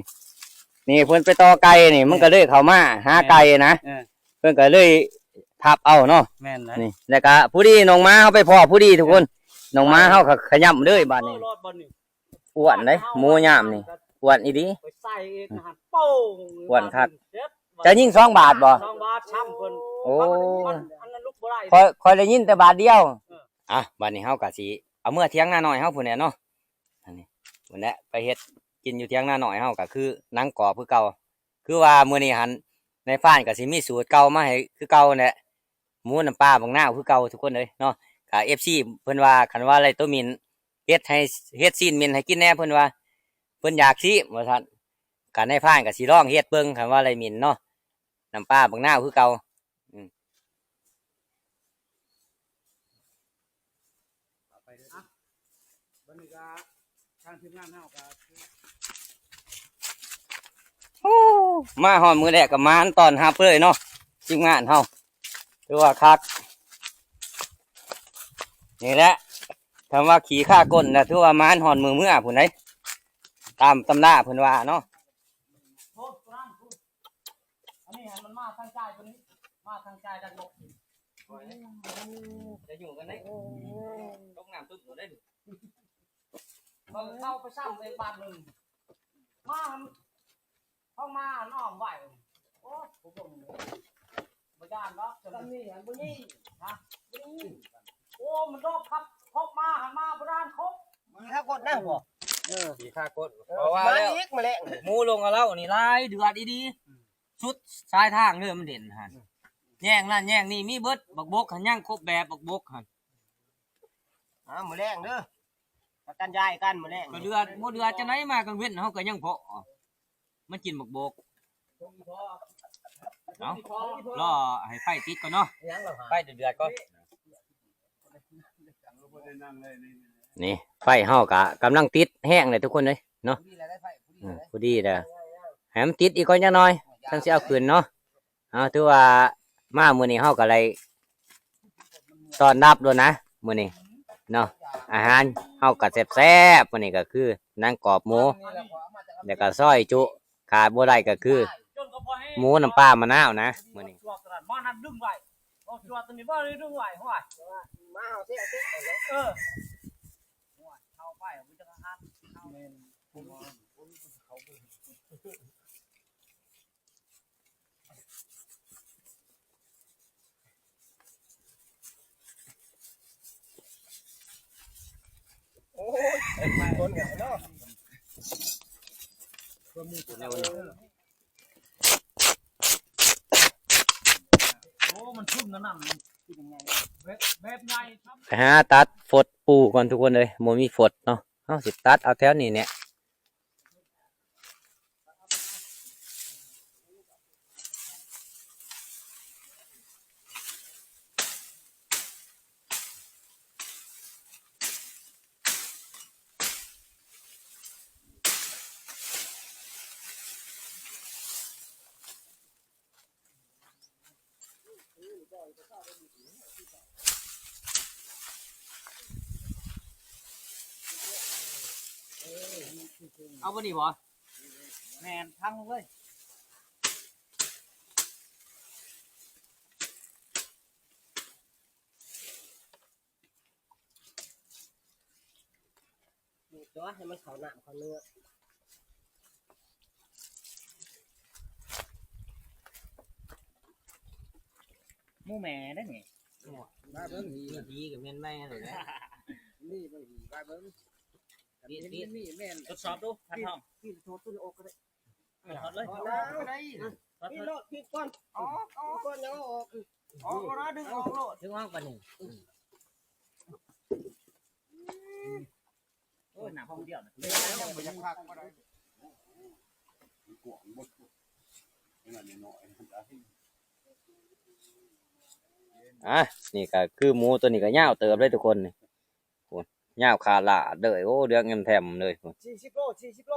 ນີ້ເພິ່ນໄປຕໍ່ໄກ່ນີ້ ມັນກໍເລີຍເຂົ້າມາຫາໄກ່ນະ ເອີ ເພິ່ນກໍເລີຍທັບເອົາເນາະ ແມ່ນນະ ນີ້ ແລ້ວກໍພໍດີນ້ອງໝາເຮົາໄປພໍ້ພໍດີທຸກຄົນ ເອີ ນ້ອງໝາເຮົາກໍຂະຫຍ້ຳເລີຍບາດນີ້ ອ້ວນເດ້ ໝູຍາມນີ້ ອ້ວນອີ່ຫຼີ ໄປໃສ່ອີກຫັ້ນ ໂປ້ງ ອ້ວນຄັກ ເຈັບ ຈະຍິງສອງບາດບໍ່? ສອງບາດຊ້ຳເພິ່ນ ໂອ້ ມັນ ມັນ ອັນນັ້ນລຸກບໍ່ໄດ້ ຂ້ອຍ ຂ້ອຍໄດ້ຍິນແຕ່ບາດດຽວ ເອີ ອ່ະ ບາດນີ້ເຮົາກໍຊິເອົາເມືອຖຽງນານ້ອຍເຮົາພຸ້ນແຫຼະເນາະ ອັນນີ້ ພຸ້ນແຫຼະ ໄປເຮັດກິນຢູ່ຖຽງນານ້ອຍເຮົາ ກໍຄືໜັງກອບຄືເກົ່າ ຄືວ່າມື້ນີ້ຫັ້ນ ນາຍພານກໍຊິມີສູດເກົ່າມາໃຫ້ຄືເກົ່າຫັ້ນແຫຼະ ໝູນ້ຳປາບັກນາວຄືເກົ່າທຸກຄົນເອີຍເນາະ ກໍເອັຟຊີເພິ່ນວ່າ ຄັນວ່າໄດ້ໂຕໝິ່ນ ເຮັດໃຫ້ເຮັດຊີ້ນໝິ່ນໃຫ້ກິນແດ່ເພິ່ນວ່າ ເພິ່ນຢາກຊິວ່າຊັ້ນ ກໍນາຍພານກໍຊິລອງເຮັດເບິ່ງ ຄັນວ່າໄດ້ໝິ່ນເນາະ ນ້ຳປາບັກນາວຄືເກົ່າ ອືມ ບາດນີ້ກໍທາງທີມງານເຮົາກໍ ໂອ້ ມາຮອດມື້ແລກກໍໝານຕ້ອນຮັບເລີຍເນາະ ທີມງານເຮົາ ຖືວ່າຄັກ ນີ້ແຫຼະ ຄຳວ່າຂີ້ຄາກົ້ນນະ ຖືວ່າໝານຮອດມື້ເມືອພຸ້ນໃດ໋ ຕາມຕຳລາເພິ່ນວ່າເນາະ ອັນນີ້ໃຫ້ມັນມາທາງຊ້າຍຕົວນີ້ ມາທາງຊ້າຍດ້ານບົກ ຈະຢູ່ກັນໄດ້ ຕົກນ້ຳຕຶບໂດດໄດ້ ເຂົາເຂົ້າໄປຊ້ຳເອງບາດໜຶ່ງ ມາ ເຮົາມາອ້ອມໄວ້ ໂອ້ຍ ບໍ່ເບິ່ງ ບໍ່ຢ້ານດອກ ສ່ຳນີ້ຫັ້ນບໍ່ຍິງ ຮະ ບໍ່ຍິງ ໂອ້ ມັນດອກຄັບ ຄົບມາ ຫັນມາບໍ່ດ້ານຄົບ ມີທັກຄົນນະບໍ່ ເອີ ຂີ້ຄາກົ້ນ ເອີ ເພາະວ່າແລ້ວ ມາອີກ ມາແລ້ງ ໝູລົງກັບເຮົານີ້ຫຼາຍເດືອດອີ່ຫຼີ ສຸດສາຍທາງເດີ ມັນເດັ່ນຫັ້ນ ແຍງນັ້ນແຍງນີ້ມີເບິດ ບັກບົກຫັ້ນຍັງຄົບແບບ ບັກບົກຫັ້ນ ອ້າວ ມື້ແລງເດີ ປະກັນຢາຍກັນມື້ແລງ ກໍເດືອດ ບໍ່ເດືອດຈັ່ງໃດ ມາກາງເວັນເຮົາກໍຍັງພໍ້ ມັນກິນບັກບົກ ເອົາ ລໍໃຫ້ໄຟຕິດກ່ອນເນາະ ໄຟເດືອດໆກ່ອນ ນີ້ ໄຟເຮົາກະກຳລັງຕິດແຮງເລີຍທຸກຄົນເອີຍເນາະ ພໍດີແລ້ວ ໃຫ້ມັນຕິດອີກກ່ອນຈັກໜ່ອຍ ຈັ່ງຊິເອົາຂຶ້ນເນາະ ເອົາ ຖືວ່າມາມື້ນີ້ເຮົາກໍໄດ້ຕ້ອນຮັບໂລດນະ ມື້ນີ້ເນາະ ອາຫານເຮົາກໍແຊບໆ ມື້ນີ້ກໍຄືໜັງກອບໝູ ແລ້ວກໍຊອຍຈຸ ຂາດບໍ່ໄດ້ກໍຄືໝູນ້ຳປາມະນາວນະ ມື້ນີ້ ມານັ້ນດຶງໄວ້ ເອົາຕົວນີ້ບໍ່ໄດ້ດຶງໄວ້ ຫ້ວຍ ມາເອົາເຊ ເອົາເຊ ເອີ ຫ້ວຍ ເຂົ້າໄປ ມັນຈະກະຫັດ ເຂົ້າ ແມ່ນ ໂອ້ຍ ຄົນກັນເນາະ ໂອ້ ມັນຊຸ່ມນະ ນ້ຳມັນເປັນຫຍັງ ແບບ ແບບໃຫຍ່ ໄປຫາຕັດຟົດປູກ່ອນທຸກຄົນເອີຍ ບໍ່ມີຟົດເນາະ ເຮົາຊິຕັດເອົາແຖວນີ້ແຫຼະ. ເອົາບໍ່ນີ້ບໍ່? ແມ່ນ ທັງເລີຍ. ນີ້ຕົວະ ໃຫ້ມັນເຂົ້ານ້ຳເຂົ້າເນື້ອ ໝູແມ່ເດ້ນີ້ ມາເບິ່ງ ມີດີກໍແມ່ນແມ່ເລີຍແຫຼະ ນີ້ເບິ່ງດີ ມາເບິ່ງ ນີ້ ນີ້ ນີ້ແມ່ນ ທົດສອບດູ ພັນທອງ ປີນ ປີນໂທດຕົວນີ້ອອກກໍໄດ້. ເອີ ຖອດເລີຍ ຖອດໄດ້ ຖອດ ຖອດ ປີນໂລດ ປີນກ່ອນ ອອກ ອອກ ປີນກ່ອນ ຍັງເອົາອອກ ອອກ ບໍ່ໄດ້ ດຶງອອກໂລດ ດຶງອອກບາດນີ້ ໂອ້ຍ ໜ້າຫ້ອງດຽວນະ ບໍ່ຢາກພັກບໍ່ໄດ້ ອ່ະ ນີ້ກໍຄືໝູຕົວນີ້ກໍຍາວເຕີບເລີຍທຸກຄົນນີ້ ໂອ້ ຍາວຂາດຫຼາດເລີຍ ໂອ້ ເຫຼືອງແອມແທມເລີຍ ສີ່ສິບໂລ ສີ່ສິບໂລ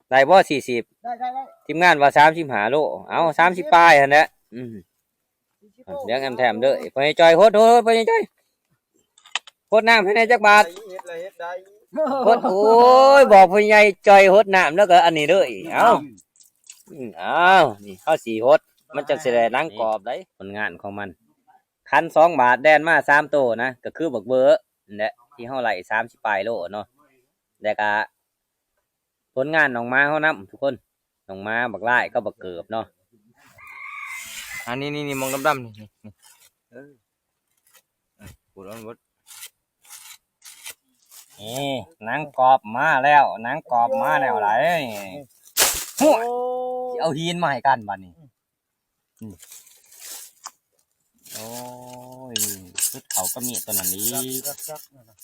ໄດ້ບໍ່ ສີ່ສິບ? ໄດ້ ໄດ້ ໄດ້ ທີມງານວ່າສາມສິບຫ້າໂລ ເອົາ ສາມສິບປາຍຫັ້ນແຫຼະ ອືມ ສີ່ສິບ ເລື່ອງແອມແຖມເດີ ພໍ່ໃຫຍ່ຈ່ອຍ ຫົດ ຫົດ ພໍ່ໃຫຍ່ຈ່ອຍ ຫົດນ້ຳໃຫ້ແດ່ຈັກບາດ ເຮັດລະເຮັດໄດ້ ຫົດ ໂອ້ຍ ບອກພໍ່ໃຫຍ່ຈ່ອຍຫົດນ້ຳ ແລ້ວກໍອັນນີ້ເດີ ເອົາ ອືມ ເອົາ ນີ້ເຮົາຊິຫົດ ມັນຈັ່ງຊິໄດ້ໜັງກອບໄດ໋ ຜົນງານຂອງມັນ ຄັນສອງບາດແລ່ນມາສາມໂຕນະ ກໍຄືບັກເບີນັ້ນແຫຼະ ທີ່ເຮົາໄລ່ສາມສິບປາຍໂລເນາະ ແລ້ວກະ ຜົນງານນ້ອງໝາເຮົານຳທຸກຄົນ ນ້ອງໝາບັກຫຼ້າຍກັບບັກເກີບເນາະ ອັນນີ້ ນີ້ ນີ້ ໝ່ອງດຳໆ ນີ້ ນີ້ ນີ້ ເອີ ເອີ ຂູດເອົາໝົດ ນີ້ ໜັງກອບມາແລ້ວ ໜັງກອບມາແລ້ວຫຼາຍ ໂອ້ຍ ຊິເອົາຫີນມາໃຫ້ກັນບາດນີ້. ອືມ ໂອ້ຍ ສຸດເຂົ້າກັບມີດຕົວນັ້ນອີກ ຈັກໆ ນັ້ນນະ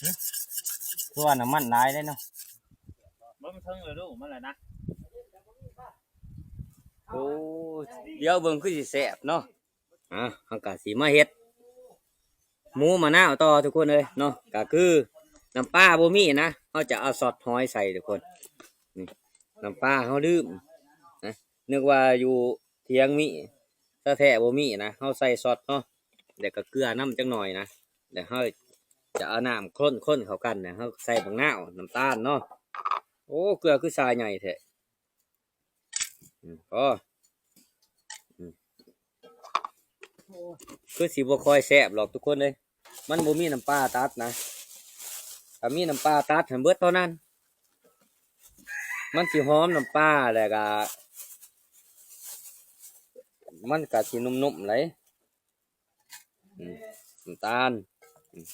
ຫຶ ຄືວ່ານ້ຳມັນຫຼາຍເດ້ເນາະ ເບິ່ງເທິງລະດູມັນລະນະ ໂອ້ຍ ດຽວເບິ່ງຄືຊິແຊບເນາະ ອ່າ ເຮົາກໍຊິມາເຮັດ ໝູມະນາວຕໍ່ທຸກຄົນເອີຍເນາະ ກໍຄືນ້ຳປາບໍ່ມີນະ ເຮົາຈະເອົາຊອດຫອຍໃສ່ທຸກຄົນ ນີ້ ນ້ຳປາເຮົາລືມນະ ນຶກວ່າຢູ່ຖຽງມີ ແທ້ໆບໍ່ມີນະ ເຮົາໃສ່ຊອດເນາະ ແລ້ວກໍເກືອນຳຈັກໜ່ອຍນະ ແລ້ວເຮົາຈະເອົານ້ຳຄົນໆເຂົ້າກັນນະ ເຮົາໃສ່ບັກນາວ ນ້ຳຕານເນາະ ໂອ້ ເກືອຄືຊາໃຫຍ່ແທ້. ອືມ ພໍ ອືມ ຄືຊິບໍ່ຄ່ອຍແຊບດອກທຸກຄົນເອີຍ ມັນບໍ່ມີນ້ຳປາຕັດນະ ຖ້າມີນ້ຳປາຕັດຫັ້ນເບິດເທົ່ານັ້ນ ມັນຊິຫອມນ້ຳປາ ແລ້ວກະ ມັນກະຊິນຸ້ມໆໄດ໋. ອືມ ນ້ຳຕານ ອືມ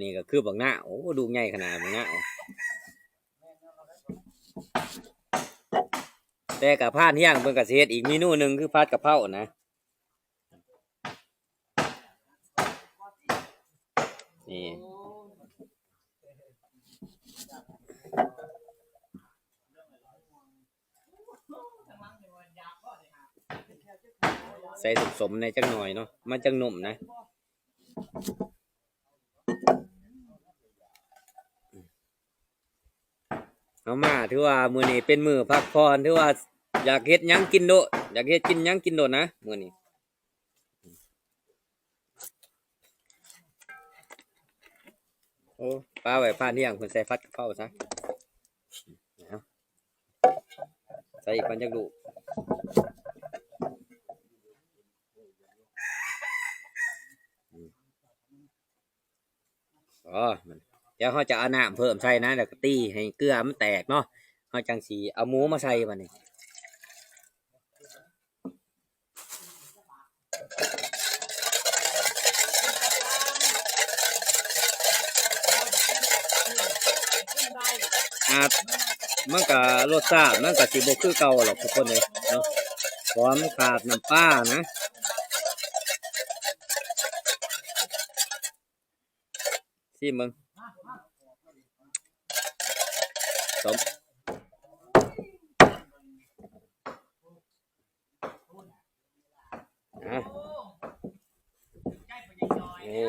ນີ້ກໍຄືບັກນາວ ໂອ້ ລູກໃຫຍ່ຂະໜາດບັກນາວ ແຕ່ກະພານຮຽງເພິ່ນກະຊິເຮັດອີກເມນູໜຶ່ງ ຄືຜັດກະເພົານະ. ນີ້ ໃສ່ສົ້ມໆແດ່ຈັກໜ່ອຍເນາະ ມັນຈັ່ງນຸ້ມນະ. ເຮົາມາ ຖືວ່າມື້ນີ້ເປັນມື້ພັກຜ່ອນ ຖືວ່າຢາກເຮັດຫຍັງກິນໂລດ ຢາກເຮັດກິນຫຍັງກິນໂລດນະມື້ນີ້. ໂອ້ ປາໄວ້ພານຮຽງ ເພິ່ນໃສ່ຜັດກະເພົາຊະ ເອົາ ໃສ່ອີກກ່ອນຈັກລູກ. ອໍ ດຽວເຮົາຈະເອົານ້ຳເພີ່ມໃສ່ນະ ແລ້ວກໍຕີໃຫ້ເກືອມັນແຕກເນາະ ເຮົາຈັ່ງຊິເອົາໝູມາໃສ່ບາດນີ້. ອາດ ມັນກະ ລົດຊາດມັນກະຊິບໍ່ຄືເກົ່າດອກທຸກຄົນເອີຍເນາະ ເພາະວ່າມັນຂາດນ້ຳປານະ. ຊີມເບິ່ງ ສົ້ມ ອ່ະ ນີ້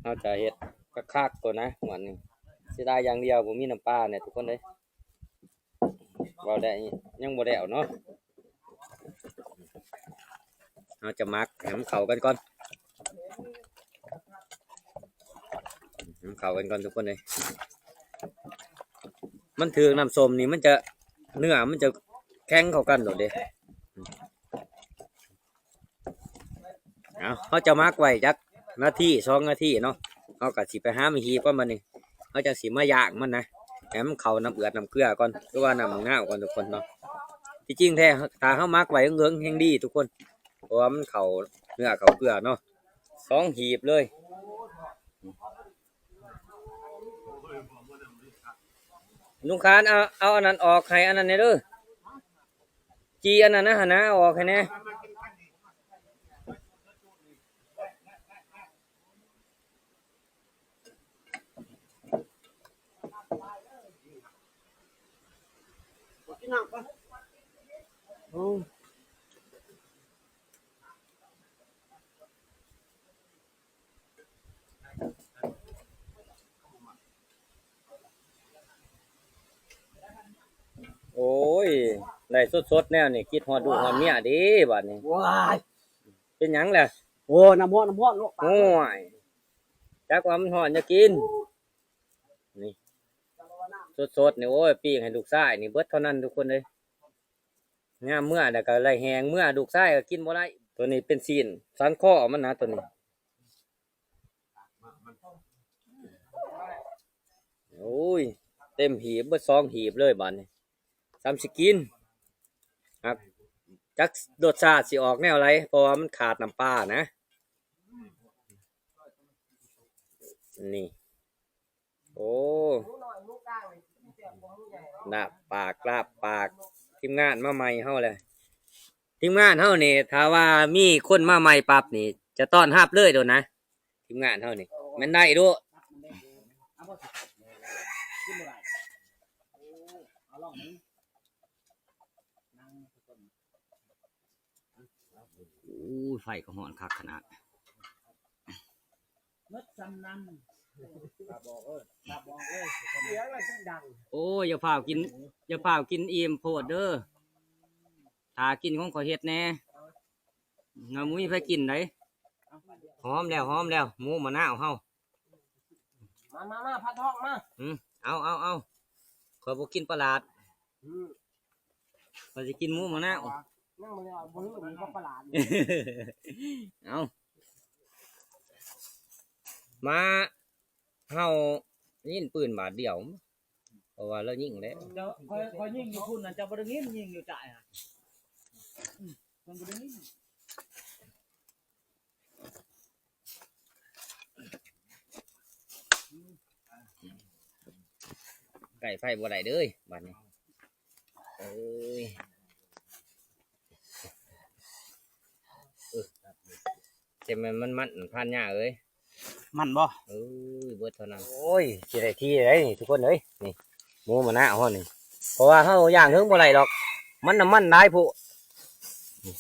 ເຮົາຈະເຮັດຄັກໆກ່ອນນະ ງວດນີ້ ເສຍດາຍຢ່າງດຽວບໍ່ມີນ້ຳປາແນ່ທຸກຄົນເອີຍ. ເວົ້າໄດ້ ຍັງບໍ່ແລ້ວເນາະ ເຮົາຈະໝັກໃຫ້ມັນເຂົ້າກັນກ່ອນ ໃຫ້ມັນເຂົ້າກັນກ່ອນທຸກຄົນເອີຍ. ມັນຖືກນ້ຳສົ້ມນີ້ ມັນຈະ ເນື້ອມັນຈະແຂງເຂົ້າກັນໂລດເດ້. ເອົາ ເຮົາຈະໝັກໄວ້ຈັກນາທີ ສອງນາທີເນາະ ເຮົາກໍຊິໄປຫາໝາກຫີບກ່ອນບັດນີ້ ເຮົາຈັ່ງຊິມາຍ່າງມັນນະ ໃຫ້ມັນເຂົ້ານ້ຳເອືອດນ້ຳເກືອກ່ອນ ຫຼືວ່ານ້ຳໝາກນາວກ່ອນທຸກຄົນເນາະ. ທີ່ຈິງແທ້ ຖ້າເຮົາໝັກໄວ້ເຫິງໆແຮ່ງດີທຸກຄົນ ເພາະວ່າມັນເຂົ້າເນື້ອເຂົ້າເກືອເນາະ ສອງຫີບເລີຍ. ລຸງຄານ ເອົາ ເອົາອັນນັ້ນອອກໃຫ້ອັນນັ້ນແດ່ເດີ ຈີ່ອັນນັ້ນນະຫັ້ນນະ ເອົາອອກໃຫ້ແດ່. ໂອ້. ໂອ້ຍ ໄດ້ສົດໆແນວນີ້ ຄິດຮອດລູກຮອດເມຍເດ້ບາດນີ້. ວ້າຍ ເປັນຫຍັງລະ? ໂອ້ ນ້ຳຮ້ອນ ນ້ຳຮ້ອນເນາະ. ໂອ້ຍ ຈັກວ່າມັນຮ້ອນ ຢ່າກິນ. ນີ້ ສົດໆນີ້ ໂອ້ຍ ປີ້ງໃຫ້ລູກຊາຍນີ້ເບິດເທົ່ານັ້ນທຸກຄົນເອີຍ. ຍາມເມືອແລ້ວກໍໄລ່ແຮງເມືອ ລູກຊາຍກໍກິນບໍ່ໄດ້. ຕົວນີ້ເປັນຊີ້ນສັນຄໍມັນນະ ຕົວນີ້. ໂອ້ຍ ເຕັມຫີບເບິດສອງຫີບເລີຍບາດນີ້ ສ່ຳຊິກິນ. ຫາກຈັກລົດຊາດຊິອອກແນວໃດ ເພາະວ່າມັນຂາດນ້ຳປານະ. ນີ້ ໂອ້ ລາບປາກ ລາບປາກ ທີມງານມາໃໝ່ເຮົາແຫຼະ. ທີມງານເຮົານີ້ ຖ້າວ່າມີຄົນມາໃໝ່ປັບນີ້ ຈະຕ້ອນຮັບເລີຍໂດນນະ. ທີມງານເຮົານີ້ ແມ່ນໄດ້ໂດ. ໂອ້ຍ ໄຟກໍຮ້ອນຄັກຂະໜາດ. ເໝິດສ່ຳນັ້ນ. ໂອ້ຍ ຢ່າຟ້າວກິນ ຢ່າຟ້າວກິນອີ່ມໂພດເດີ. ຖ້າກິນຂອງຂ້ອຍເຮັດແດ່. ເຮົາບໍ່ມີໃຜກິນໃດ. ຫອມແລ້ວ ຫອມແລ້ວ ໝູມະນາວເຮົາ. ມາ ມາ ມາ ພັນທອງມາ. ອືມ ເອົາ ເອົາ ເອົາ ຂ້ອຍບໍ່ກິນປາຫຼາດ. ອືມ ຂ້ອຍຊິກິນໝູມະນາວ. ຍັງບໍ່ໄດ້ເອົາ ບໍ່ຮູ້ມີປາຫຼາດ. ເອົາ ມາ ເຮົາໄດ້ຍິນປືນບາດດຽວ ເພາະວ່າລາວຍິງແລ້ວ. ເຈົ້າ ຂ້ອຍ ຂ້ອຍຍິງຢູ່ພຸ້ນນະ ເຈົ້າບໍ່ໄດ້ຍິນ ຍິງຢູ່ໃຈຫັ້ນ. ອືມ ເພິ່ນບໍ່ໄດ້ຍິນ. ໃກ້ໄຟບໍ່ໄດ້ເດີບາດນີ້. ເອີຍ ເອີ ແຕ່ແມ່ນມັນ ມັນ ພານຍາເອີຍ. ມັນບໍ່? ເອີຍ ເບິດເທົ່ານັ້ນ. ໂອ້ຍ ຊິໄດ້ທີ່ໄດ໋ນີ້ທຸກຄົນເອີຍ. ນີ້ ໝູມະນາວເຮົານີ້ ເພາະວ່າເຮົາຍ່າງເທິງບໍ່ໄດ້ດອກ ມັນນ້ຳມັນຫຼາຍໂພດ. ນີ້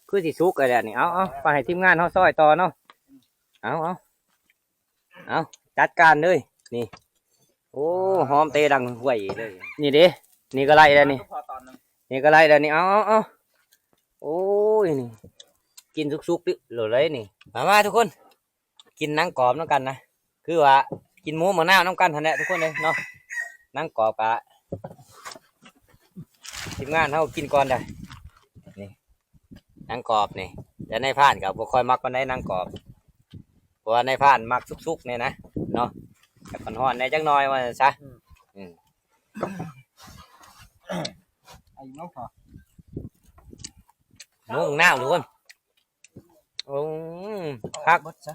ຄືຊິສຸກແລ້ວນີ້. ເອົາ ເອົາ ໄປໃຫ້ທີມງານເຮົາຊອຍຕໍ່ເນາະ. ເອົາ ເອົາ ເອົາ ຈັດການເລີຍ. ນີ້ ໂອ້ ຫອມເຕດັງຫວຍເລີຍ. ນີ້ເດ້ ນີ້ກໍໄດ້ແລ້ວນີ້ ນີ້ກໍໄດ້ແລ້ວນີ້. ເອົາ ເອົາ ເອົາ ໂອ້ຍ ນີ້ ກິນສຸກໆເລີຍນີ້. ມາ ມາທຸກຄົນ ກິນໜັງກອບນຳກັນນະ. ຄືວ່າກິນໝູມະນາວນຳກັນຫັ້ນແຫຼະທຸກຄົນເອີຍເນາະ. ໜັງກອບກະ ທີມງານເຮົາກິນກ່ອນໄດ໋. ນີ້ ໜັງກອບນີ້ ແຕ່ນາຍພານກໍບໍ່ຄ່ອຍມັກປານໃດໜັງກອບ ເພາະວ່ານາຍພານມັກສຸກໆນີ້ນະເນາະ ແບບຮ້ອນໆແດ່ຈັກໜ່ອຍວ່າຊັ້ນຊະ. ອືມ ອືມ ອືມ ໝູນາວທຸກຄົນ. ໂອ້ ຄັກ ເບິດຊະ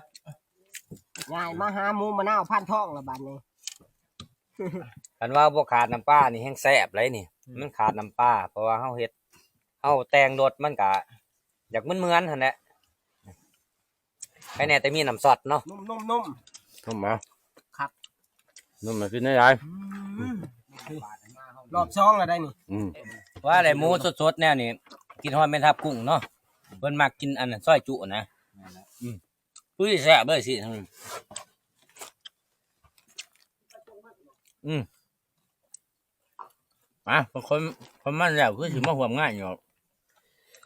ຍ້າຍມາຫາໝູມະນາວພັນທອງລະບາດນີ້. ຄັນວ່າບໍ່ຂາດນ້ຳປານີ້ແຮງແຊບເລີຍນີ້. ອືມ ມັນຂາດນ້ຳປາ ເພາະວ່າເຮົາເຮັດ ເຮົາແຕ່ງລົດມັນກະຢາກເໝືອນໆຫັ້ນແຫຼະ. ໃຄແນ່ແຕ່ມີນ້ຳຊອດເນາະ. ນຸ້ມໆໆ ນຸ້ມມາ ຄັກ ນຸ້ມມາກິນໄດ້ຫຼາຍ. ອືມ ອືມ ຮອບສອງແລ້ວໄດ໋ນີ້. ອືມ ວ່າແຫຼະ ໝູສົດໆແນວນີ້ ກິນຮອດແມ່ທັບກຸ້ງເນາະ. ເພິ່ນມັກກິນອັນນັ້ນ ຊອຍຈຸນະ. ແມ່ນແລ້ວ. ອືມ ອຸ້ຍ ແຊບເລີຍຊິ. ອືມ ມາ ຄົນ ຄົນມັນແລ້ວຄືຊິມາຮ່ວມງານຢູ່.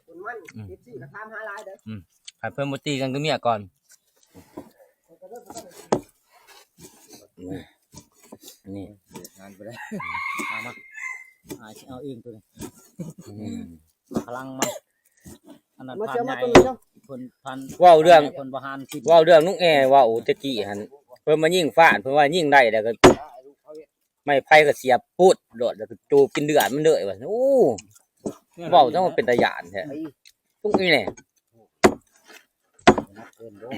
ຄົນມັນ ອືມ ເອັຟຊີກໍຖາມຫາຫຼາຍເດີ. ອືມ ໃຫ້ເພິ່ນບໍ່ຕີກັນກັບເມຍກ່ອນ. ນີ້ ງານບໍ່ໄດ້ ມາ ມາ ອາ ຊິເອົາເອງໂຕນີ້. ອືມ ພະລັງມັນ ອັນນັ້ນ ມາ ພານໃຫຍ່ ເອົາມາໂຕນີ້ເນາະ. ເພິ່ນພານ ເວົ້າເລື່ອງ ເພິ່ນບໍ່ຫານກິນ ເວົ້າເລື່ອງລຸງແອ ເວົ້າແຕ່ກີ້ຫັ້ນ ເພິ່ນມາຍິງຟາດ ເພິ່ນວ່າຍິງໄດ້ແລ້ວກໍ ໄມ້ໄຜ່ກໍສຽບປຸດໂລດ ແລ້ວກໍຈູບກິນເລືອດມັນເລີຍວ່າ. ໂອ້ ເວົ້າຈັ່ງວ່າເປັນຕາຢ້ານແທ້. ຕຸງອີ່ແນ່ ໜັກເກີນເດີ.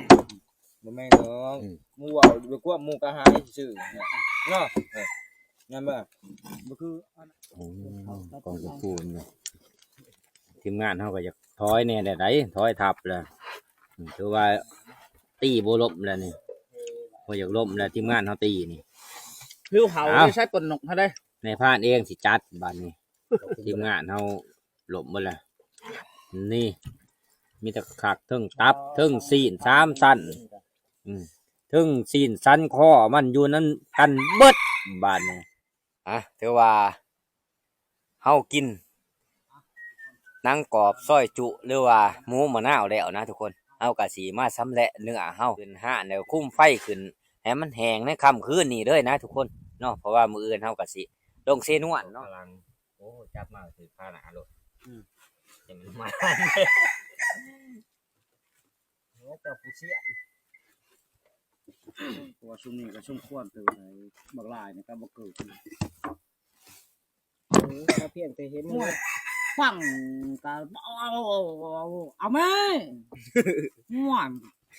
ບໍ່ແມ່ນດອກ. ອືມ ໝູ່ເວົ້າຢູ່ ໄປຄວບໝູ່ກະຫາຍຊື່ໆເນາະ. ເອີ ແມ່ນບໍ່? ບໍ່ຄື ໂອ້ ກອງສະພູນເນາະ. ທີມງານເຮົາກໍຢາກຖອຍແດ່ແລ້ວໃດ໋ ຖອຍທັບແລ້ວ. ອືມ ຖືວ່າຕີບໍ່ລົ້ມແລ້ວນີ້ ບໍ່ຢາກລົ້ມແລ້ວ ທີມງານເຮົາຕີນີ້. ຫິວເຂົ້າ ເອົາ ຢູ່ໃສ ປົ່ນນົກຫັ້ນເດ້. ນາຍພານເອງຊິຈັດບາດນີ້ ທີມງານເຮົາລົ້ມເບິດແລ້ວ. ນີ້ ມີແຕ່ຄັກ ເທິງຕັບ ເທິງຊີ້ນສາມຊັ້ນ ອືມ ເທິງຊີ້ນສັນຄໍ ມັນຢູ່ນຳກັນເບິດບາດນີ້. ອ່ະ ຖືວ່າ ເຮົາກິນໜັງກອບຊອຍຈຸ ຫຼືວ່າໝູມະນາວແລ້ວນະທຸກຄົນ, ເຮົາກະຊິມາຊຳແຫຼະເນື້ອເຮົາຂຶ້ນຮ້ານ ແລ້ວຄຸມໄຟຂຶ້ນໃຫ້ມັນແຫ້ງໃນຄ່ຳຄືນນີ້ເລີຍນະທຸກຄົນເນາະ, ເພາະວ່າມື້ອື່ນເຮົາກະຊິລົງເຊນວນເນາະ. ໂອ້ ຈັບມາຖືກຄາໜ້າໂລດ. ອືມ ໃຫ້ມັນມາ ແລ້ວແຕ່ຜູ້ຊຽນ ເພາະວ່າຊຸມນີ້ກໍສົມຄວນເຕີບໃດ໋ ບັກຫຼາຍນີ້ກໍບໍ່ເກີດ. ເອີ ກໍພຽງແຕ່ເຫັນ ໂອ້ຍ ຟັງກໍເອົາ ເອົາ ເອົາ ເອົາແມ່ ໂອ້ຍ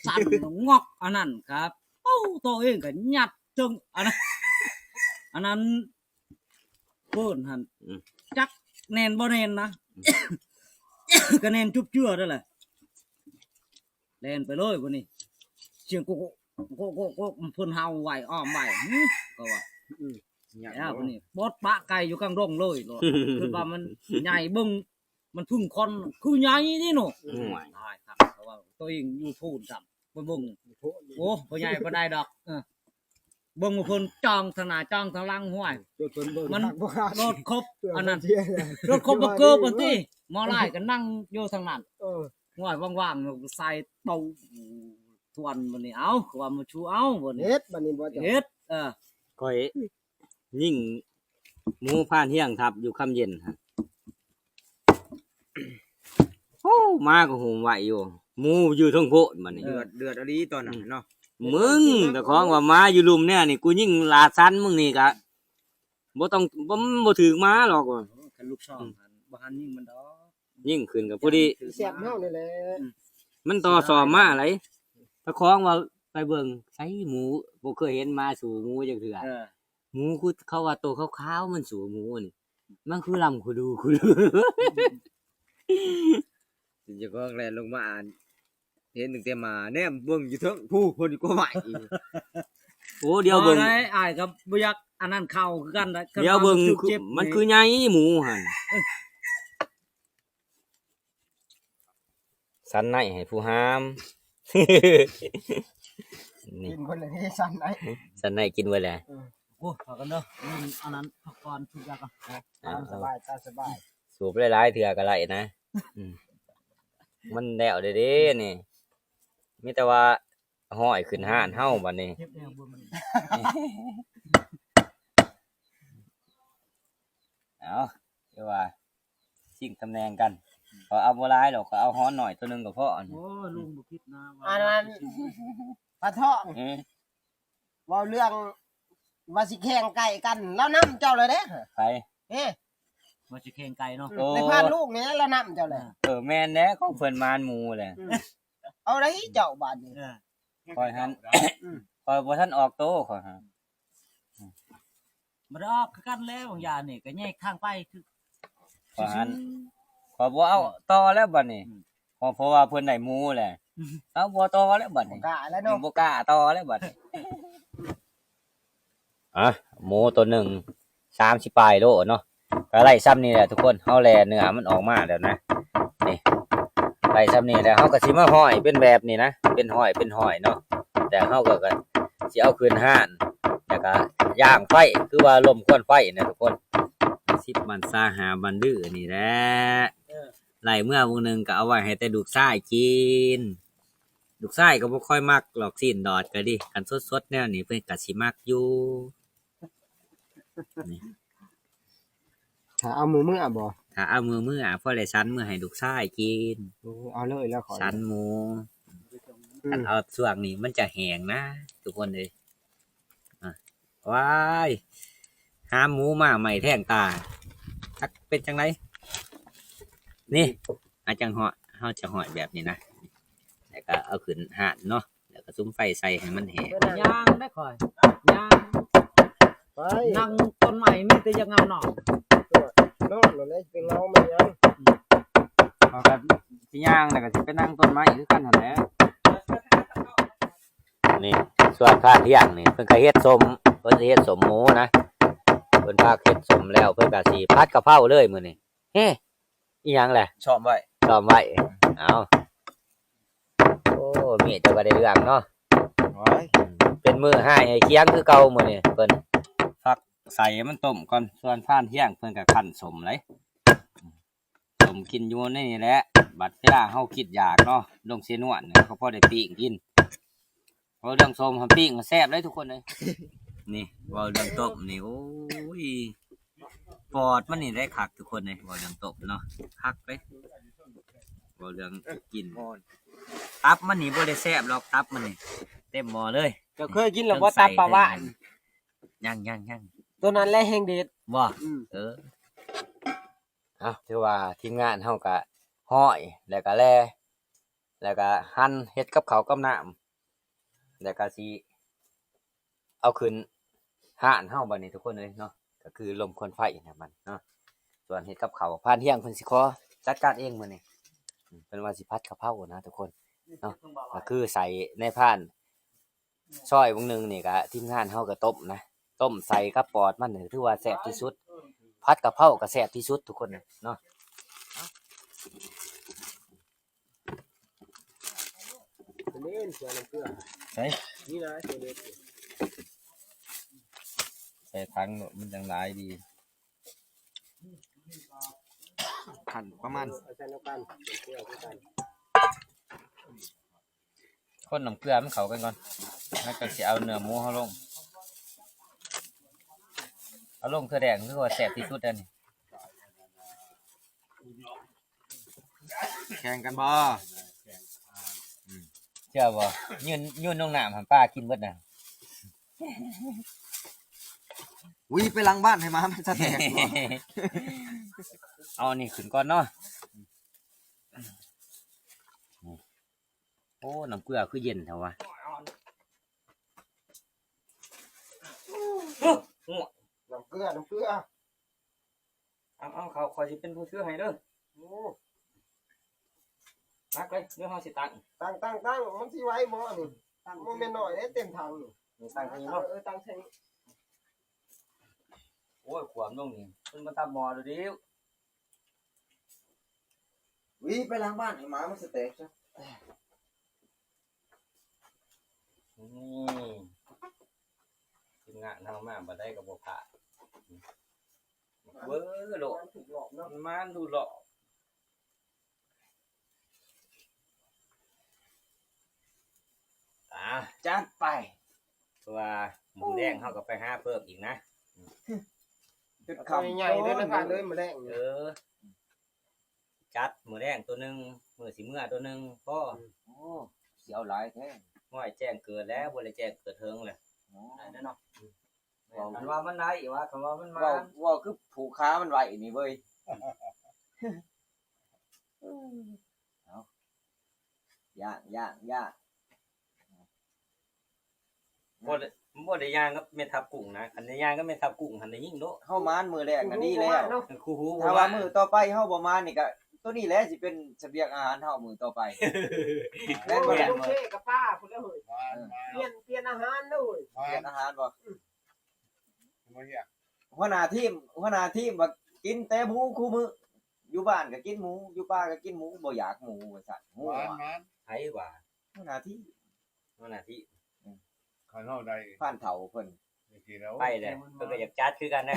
ສັ່ນງອກ ອັນນັ້ນກໍ ເອົາ ໂຕເອງກໍຍັດເຖິງ ອັນນັ້ນ ອັນນັ້ນ ເພິ່ນຫັ້ນ ອືມ ຈັກແໜ້ນບໍ່ແໜ້ນນະ ອືມ ກໍແໜ້ນຈຸບເຈື່ອນັ້ນແຫຼະ. ແລ່ນໄປເລີຍບັດນີ້ ສຽງໂກະໂກະໂກະໂກະ ເພິ່ນເຫົ່າໄວ້ ອ້ອມໄວ້ ຫື ກໍວ່າ ອືມ ແລ້ວບັດນີ້ ປອດປະໄກ່ຢູ່ກາງດົງເລີຍ ຄິດວ່າມັນໃຫຍ່ ເບິ່ງ ມັນເພິ່ງຄອນຄືໃຫຍ່ນີ້ເນາະ. ໂອ້ຍ ຕາຍຄັກ ເພາະວ່າໂຕເອງຢູ່ພູ້ນຊ້ຳ ໄປເບິ່ງ ໂອ້ ບໍ່ໃຫຍ່ປານໃດດອກ ເອີ ເບິ່ງວ່າເພິ່ນຈ້ອງທາງໜ້າຈ້ອງທາງຫຼັງ ຫ້ວຍ ເພິ່ນເບິ່ງ ມັນ ຄັກບໍ່ຄັກ ໂລດຄົບ ເພື່ອ ອັນນັ້ນ ເພິ່ນເຊື່ອ ໂລດຄົບບໍ່ເກີບ ເອີ ອັນຕິ ໝໍຫຼາຍກໍນັ່ງຢູ່ທາງນັ້ນ ເອີ ຫ້ວຍ ວ່າງໆ ໃສ່ໂຕະ ທວນບັດນີ້ ເອົາ ຄືວ່າມາຊູ ເອົາ ບັດນີ້ ເຮັດບັດນີ້ບໍ່ເຈົ້າ ເຮັດ ເອີ ຂ້ອຍຍິງໝູຜ່ານຮຽງທັບຢູ່ຄຳເຢັນຫັ້ນ. ໂອ້ ໝາກໍໂຫມໄວຢູ່ ໝູຢູ່ເທິງໂພດບັດນີ້ ເດືອດ ເດືອດອີ່ຫຼີຕອນນັ້ນເນາະ. ອືມ ມຶງ ຕາຂອງວ່າໝາຢູ່ລຸ່ມແນວນີ້ ກູຍິງລາດສັນມຶງນີ້ກະບໍ່ຕ້ອງ ບໍ່ ບໍ່ຖືກໝາດອກວ່າ. ໂອ້ ຄັນລູກຊອງ ອືມ ຫັ້ນ ບໍ່ທັນຍິງມັນດອກ ຍິງຂຶ້ນກໍພໍດີ ແຊບເຮົານີ້ແຫຼະ. ອືມ ມັນຕໍ່ສອບມາໄດ໋ ຕາຂອງວ່າໄປເບິ່ງໃສໝູ ບໍ່ເຄີຍເຫັນໝາສູ້ໝູຈັກເທື່ອ ເອີ ໝູຄືເຂົາວ່າໂຕຂາວໆ ມັນສູ້ໝູນີ້ ມັນຄືລຳຄູດູຄູດູ ເຈົ້າຂອງແລ່ນລົງມາອ່ານ ເຫັນຕັ້ງແຕ່ໝາ ແນມເບິ່ງຢູ່ເທິງພູ້ ເພິ່ນກໍໄຫວ. ໂອ້ ດຽວເບິ່ງ ບໍ່ໄດ້ ອ້າຍກໍບໍ່ຢາກອັນນັ້ນເຂົ້າຄືກັນ ດຽວເບິ່ງ ມັນຄືໃຫຍ່ໝູຫັ້ນ ເອີ ສັນໃນໃຫ້ຜູ້ຫາມ ນີ້ ກິນເບິດແລ້ວນີ້ ສັນໃນ ສັນໃນກິນເບິດແລ້ວ. ເອີ ໂອ້ ພາກັນເດີ ອັນນັ້ນ ພັກຜ່ອນ ສູບຢາກ່ອນ ຕາມສະບາຍ ຕາມສະບາຍ ສູບຫຼາຍໆເທື່ອກໍໄດ້ນະ. ອືມ ມັນແລ້ວເດ້ນີ້ ມີແຕ່ວ່າຫ້ອຍຂຶ້ນຮ້ານເຮົາບັດນີ້ ເຈັບແອວເບິ່ງ ເອົາ ຄືວ່າຊິງຕຳແໜ່ງກັນ ຂ້ອຍເອົາບໍ່ຫຼາຍດອກ ຂ້ອຍເອົາຮ້ອນໜ້ອຍໂຕໜຶ່ງກໍພໍ. ໂອ້ຍ ລຸງບໍ່ຄິດນະ ອັນນັ້ນ ປາທອງ ເອີ ເວົ້າເລື່ອງວ່າຊິແຂ່ງໄກ່ກັນ ລາວນຳເຈົ້າແລ້ວເດ້. ໃຜ? ເອີ ວ່າຊິແຂ່ງໄກ່ເນາະ. ອືມ ໂອ້ ໃນພານລູກນີ້ລາວນຳເຈົ້າແລ້ວ. ເອີ ແມ່ນແຫຼະ ຂອງເພິ່ນມານໝູ່ແຫຼະ. ອືມ ເອົາໄດ້ເຈົ້າບາດນີ້. ເອີ ຂ້ອຍຫັ້ນ ອືມ ຂ້ອຍບໍ່ທັນອອກໂຕ ຂ້ອຍຫັ້ນ ບໍ່ໄດ້ອອກຄືກັນແລ້ວ ບາງຢ່າງນີ້ກໍແຍກທາງໄປຄື ຂ້ອຍຫັ້ນ ຂ້ອຍບໍ່ເອົາຕໍ່ແລ້ວບາດນີ້. ອືມ ເພາະ ເພາະວ່າເພິ່ນໄດ້ໝູແຫຼະ ອືມ ເອົາບໍ່ຕໍ່ແລ້ວບາດນີ້ ບໍ່ກ້າແລ້ວເນາະ ບໍ່ກ້າຕໍ່ແລ້ວບາດນີ້. ອ່ະ ໝູໂຕໜຶ່ງ ສາມສິບປາຍໂລເນາະ ກໍໄດ້ຊ່ຳນີ້ແຫຼະທຸກຄົນ ເຮົາແລ່ເນື້ອມັນອອກມາແລ້ວນະ ນີ້ ໄດ້ຊ່ຳນີ້ແລ້ວ ເຮົາກໍຊິມາຫ້ອຍເປັນແບບນີ້ນະ ເປັນຫ້ອຍເປັນຫ້ອຍເນາະ ແລ້ວເຮົາກໍ ກໍຊິເອົາຂຶ້ນຮ້ານ ແລ້ວກໍຢ່າງໄຟ ຄືວ່າລົມຄວັນໄຟນະທຸກຄົນ ສິບບັນຊາຫ້າບັນດື້ນີ້ແຫຼະ. ເອີ ໄລ່ເມືອວົງໜຶ່ງກໍເອົາໄວ້ໃຫ້ແຕ່ລູກຊາຍກິນ ລູກຊາຍກໍບໍ່ຄ່ອຍມັກດອກ ຊີ້ນດອດກໍດີ ຄັນສົດໆແນວນີ້ເພິ່ນກໍຊິມັກຢູ່ ນີ້ ຖ້າເອົາມື້ເມືອບໍ່? ຖ້າເອົາມື້ເມືອ ພໍໄດ້ສັນເມືອໃຫ້ລູກຊາຍກິນ. ໂອ້ ເອົາເລີຍແລ້ວຂ້ອຍ ສັນໝູ ອືມ ຄັນເອົາຊ່ວງນີ້ມັນຈະແຫ້ງນະທຸກຄົນເອີຍ. ອ່ະ ວ້າຍ ຫາໝູມາໃໝ່ແທງຕາ ຈັກເປັນຈັ່ງໃດ? ນີ້ ເຮົາຈັ່ງເຫາະ ເຮົາຈະຫ້ອຍແບບນີ້ນະ ແລ້ວກໍເອົາຂຶ້ນຮ້ານເນາະ ແລ້ວກໍສຸມໄຟໃສ່ໃຫ້ມັນແຫ້ງ. ຍ່າງໄດ້ຂ້ອຍ ຍ່າງ ໄປ ນັ່ງຕົ້ນໄມ້ມີແຕ່ຢາກເຫງົານອນ ນອນນັ້ນແຫຼະ ຊິໄປເຫງົາມັນຫຍັງ? ເຮົາກໍຊິຍ່າງ ແລ້ວກໍຊິໄປນັ່ງຕົ້ນໄມ້ຄືກັນຫັ້ນແຫຼະ. ນີ້ ສ່ວນພານທ່ຽງນີ້ ເພິ່ນກໍເຮັດສົ້ມ ເພິ່ນຊິເຮັດສົ້ມໝູນະ ເພິ່ນພາເຮັດສົ້ມແລ້ວ ເພິ່ນກໍຊິຜັດກະເພົາເລີຍມື້ນີ້. ເຮ ອີຫຍັງແຫຼະ? ຊ້ອມໄວ້ ຊ້ອມໄວ້ ເອົາ ໂອ້ ມີດເຈົ້າກໍໄດ້ເລື່ອງເນາະ ໂອ້ຍ ເປັນມື້ຮ້າຍໃຫ້ຄຽງຄືເກົ່າມື້ນີ້ ເພິ່ນ ພັກ ໃສ່ໃຫ້ມັນຕົ້ມກ່ອນ ສ່ວນພານທ່ຽງເພິ່ນກໍຄັ້ນສົ້ມເລີຍ ຕົ້ມກິນຢູ່ໃນນີ້ແຫຼະ ບັດເວລາເຮົາຄິດຢາກເນາະ ລົງເຊນວນເຮົາກໍພໍໄດ້ປີ້ງກິນ. ເວົ້າເລື່ອງສົ້ມຫຳປີ້ງກໍແຊບເດ້ທຸກຄົນເອີຍ. ນີ້ເວົ້າເລື່ອງຕົ້ມນີ້ ໂອ້ຍ ປອດມັນນີ້ໄດ້ຄັກທຸກຄົນເອີຍ ເວົ້າເລື່ອງຕົ້ມເນາະ ຄັກເດ້. ເວົ້າເລື່ອງກິນ ຕັບມັນນີ້ບໍ່ໄດ້ແຊບດອກ ຕັບມັນນີ້ເຕັມໝໍ້ເລີຍ. ເຈົ້າເຄີຍກິນແລ້ວບໍ່ ຕັບປາຫວານ? ຍັງໆໆ ໂຕນັ້ນແຫຼະແຮງເດັດ ບໍ່? ອືມ ເອີ ເອົາ ຖືວ່າທີມງານເຮົາກະຮ້ອຍ ແລ້ວກະແລ່ ແລ້ວກະຫັ່ນເຮັດກັບເຂົ້າກັບນ້ຳ ແລ້ວກະຊິເອົາຂຶ້ນຮ້ານເຮົາບັດນີ້ທຸກຄົນເອີຍເນາະ ກະຄືລົມຄວັນໄຟນະມັນເນາະ. ສ່ວນເຮັດກັບເຂົ້າ ພານທ່ຽງເພິ່ນຊິຂໍຈັດການເອງມື້ນີ້ ເພິ່ນວ່າຊິຜັດກະເພົານະທຸກຄົນເນາະ ກະຄືໃສ່ໃນພານ ຊອຍເບິ່ງໜຶ່ງນີ້ກະທີມງານເຮົາກະຕົ້ມນະ ຕົ້ມໃສ່ກັບປອດມັນນີ້ຖືວ່າແຊບທີ່ສຸດ ຜັດກະເພົາກະແຊບທີ່ສຸດທຸກຄົນເນາະ. ໃສ່ ນີ້ນະ ໃສ່ຖັງໂລດ ມັນຈັ່ງຫຼາຍດີ ຂັ້ນປະມານ ເອົາໃສ່ນຳກັນ ເກືອຄືກັນ. ຄົນນ້ຳເກືອມັນເຂົ້າກັນກ່ອນ ແລ້ວກໍຊິເອົາເນື້ອໝູເຮົາລົງ ເອົາລົງເທື່ອແດງ ຄືວ່າແຊບທີ່ສຸດແລ້ວນີ້. ແຂ່ງກັນບໍ່? ອືມ ເຊື່ອບໍ່? ໂຍນ ໂຍນລົງນ້ຳຫັ້ນ ປາກິນເບິດນະ. ຫວີໄປຫຼັງບ້ານໃຫ້ໝາມັນສະແຕກບໍ່? ເອົາອັນນີ້ຂຶ້ນກ່ອນເນາະ. ໂອ້ ນ້ຳເກືອຄືເຢັນແທ້ວະ. ນ້ຳເກືອ ນ້ຳເກືອ. ເອົາ ເອົາ ເຂົາ ຂ້ອຍຊິເປັນຜູ້ຖືໃຫ້ເດີ. ໂອ້ ໜັກເລີຍ ດຽວເຮົາຊິຕັ້ງ ຕັ້ງ ຕັ້ງ ຕັ້ງ ມັນຊິໄຫວບໍ່ອັນນີ້? ຕັ້ງ ບໍ່ແມ່ນໜ້ອຍເດ້ ເຕັມຖັງນີ້. ນີ້ຕັ້ງໃສ່ນີ້ເນາະ. ເອີ ຕັ້ງໃສ່ນີ້. ໂອ້ຍ ຂວາມລົງນີ້ ເພິ່ນບໍ່ຕັບໝໍ້ແລ້ວເດ້. ຫວີໄປຫຼັງບ້ານໃຫ້ໝາມັນສະແຕກຊະ. ນີ້ ທີມງານເຮົາມາບ່ອນໃດກໍບໍ່ພາດ ເວີໂລດ ມັນມາດູຫຼອກ. ອ່າ ຈັດໄປ ເພາະວ່າມື້ແລງເຮົາກໍໄປຫາເພີ່ມອີກນະ ຈົນຄ່ຳ ໃຫຍ່ເດີນະ ເດີນມື້ແລງ. ເອີ ຈັດມື້ແລງໂຕໜຶ່ງ ມື້ຊິເມືອໂຕໜຶ່ງພໍ. ໂອ້ ຊິເອົາຫຼາຍແທ້. ໂອ້ຍ ແຈ້ງເກີດແລ້ວ ບໍ່ໄດ້ແຈ້ງເກີດເຖິງແລ້ວ. ໂອ້ ໄດ້ເນາະ. ເວົ້າ ຄັນວ່າມັນໄດ້ວ່າ ຄັນວ່າມັນມາ ເວົ້າ ເວົ້າຄືຜູກຂາມັນໄວ້ນີ້ເວີຍ. ເອົາ ຍ່າງ ຍ່າງ ຍ່າງ. ບໍ່ໄດ້ ບໍ່ໄດ້ຍ່າງກັບແມ່ທັບກຸ້ງນະ ຄັນໄດ້ຍ່າງກັບແມ່ທັບກຸ້ງຫັ້ນໄດ້ຍິງໂລດ. ເຮົາມານມື້ແລກນະດີແລ້ວ ເນາະ ຄູ່ຫູ. ຖ້າວ່າມື້ຕໍ່ໄປເຮົາບໍ່ມານນີ້ກະ ໂຕນີ້ແຫຼະຊິເປັນສະບຽງອາຫານເຮົາມື້ຕໍ່ໄປ. ແມ່ນບໍ່? ໂອ້ຍ ລົງເຊກະປາພຸ້ນແລ້ວເຮີ້ຍ. ເອີ ປ່ຽນ ປ່ຽນອາຫານເດີເຮີ້ຍ. ປ່ຽນອາຫານບໍ່? ອືມ ຫົວໜ້າທີມ ຫົວໜ້າທີມວ່າກິນແຕ່ໝູຄູ່ມື້ ຢູ່ບ້ານກະກິນໝູ ຢູ່ປ່າກະກິນໝູ ບໍ່ຢາກໝູວ່າຊັ້ນ. ຫົວ ໝານ ໝານ ໃຜວ່າ? ຫົວໜ້າທີມ ຫົວໜ້າທີມ. ອືມ ຄັນເຮົາໄດ້ ພານເຖົ້າເພິ່ນ ໄປແລ້ວ ເພິ່ນກໍຢາກຈັດຄືກັນນະ.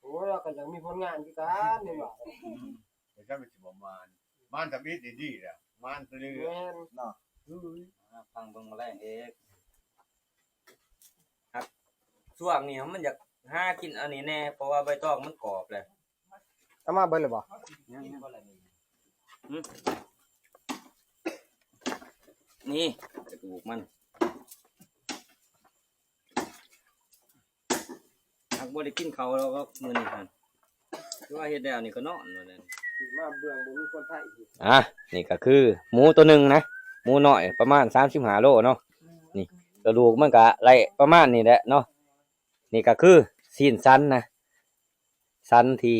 ໂອ້ຍ ເຮົາກໍຢາກມີຜົນງານຄືກັນນີ້ວ່າ. ແຕ່ມັນຊິບໍ່ມານ ມານທຳອິດນີ້ດີແລ້ວ ມານຕະລຶ ແມ່ນເນາະ. ເອີຍ ຟັງເບິ່ງມາແລງເອກ. ຄັບ ຊ່ວງນີ້ມັນຢາກຫາກິນອັນນີ້ແດ່ ເພາະວ່າໃບຕອງມັນກອບແລ້ວ. ເອົາມາເບິດແລ້ວບໍ່? ຍັງ ຍັງ. ຫຶ ນີ້ກະດູກມັນ. ຫາກບໍ່ໄດ້ກິນເຂົ້າແລ້ວກໍມື້ນີ້ຫັ້ນ ຄືວ່າເຮັດແລ້ວນີ້ກໍນອນວ່າແລ້ວ. ມາເບື້ອງບໍ່ມີຄົນໄທອີກ. ອ່າ ນີ້ກໍຄືໝູໂຕໜຶ່ງນະ ໝູນ້ອຍປະມານສາມສິບຫ້າໂລເນາະ. ນີ້ກະດູກມັນກະໄລ່ປະມານນີ້ແຫຼະເນາະ. ນີ້ກະຄືຊີ້ນສັນນະ ສັນທີ່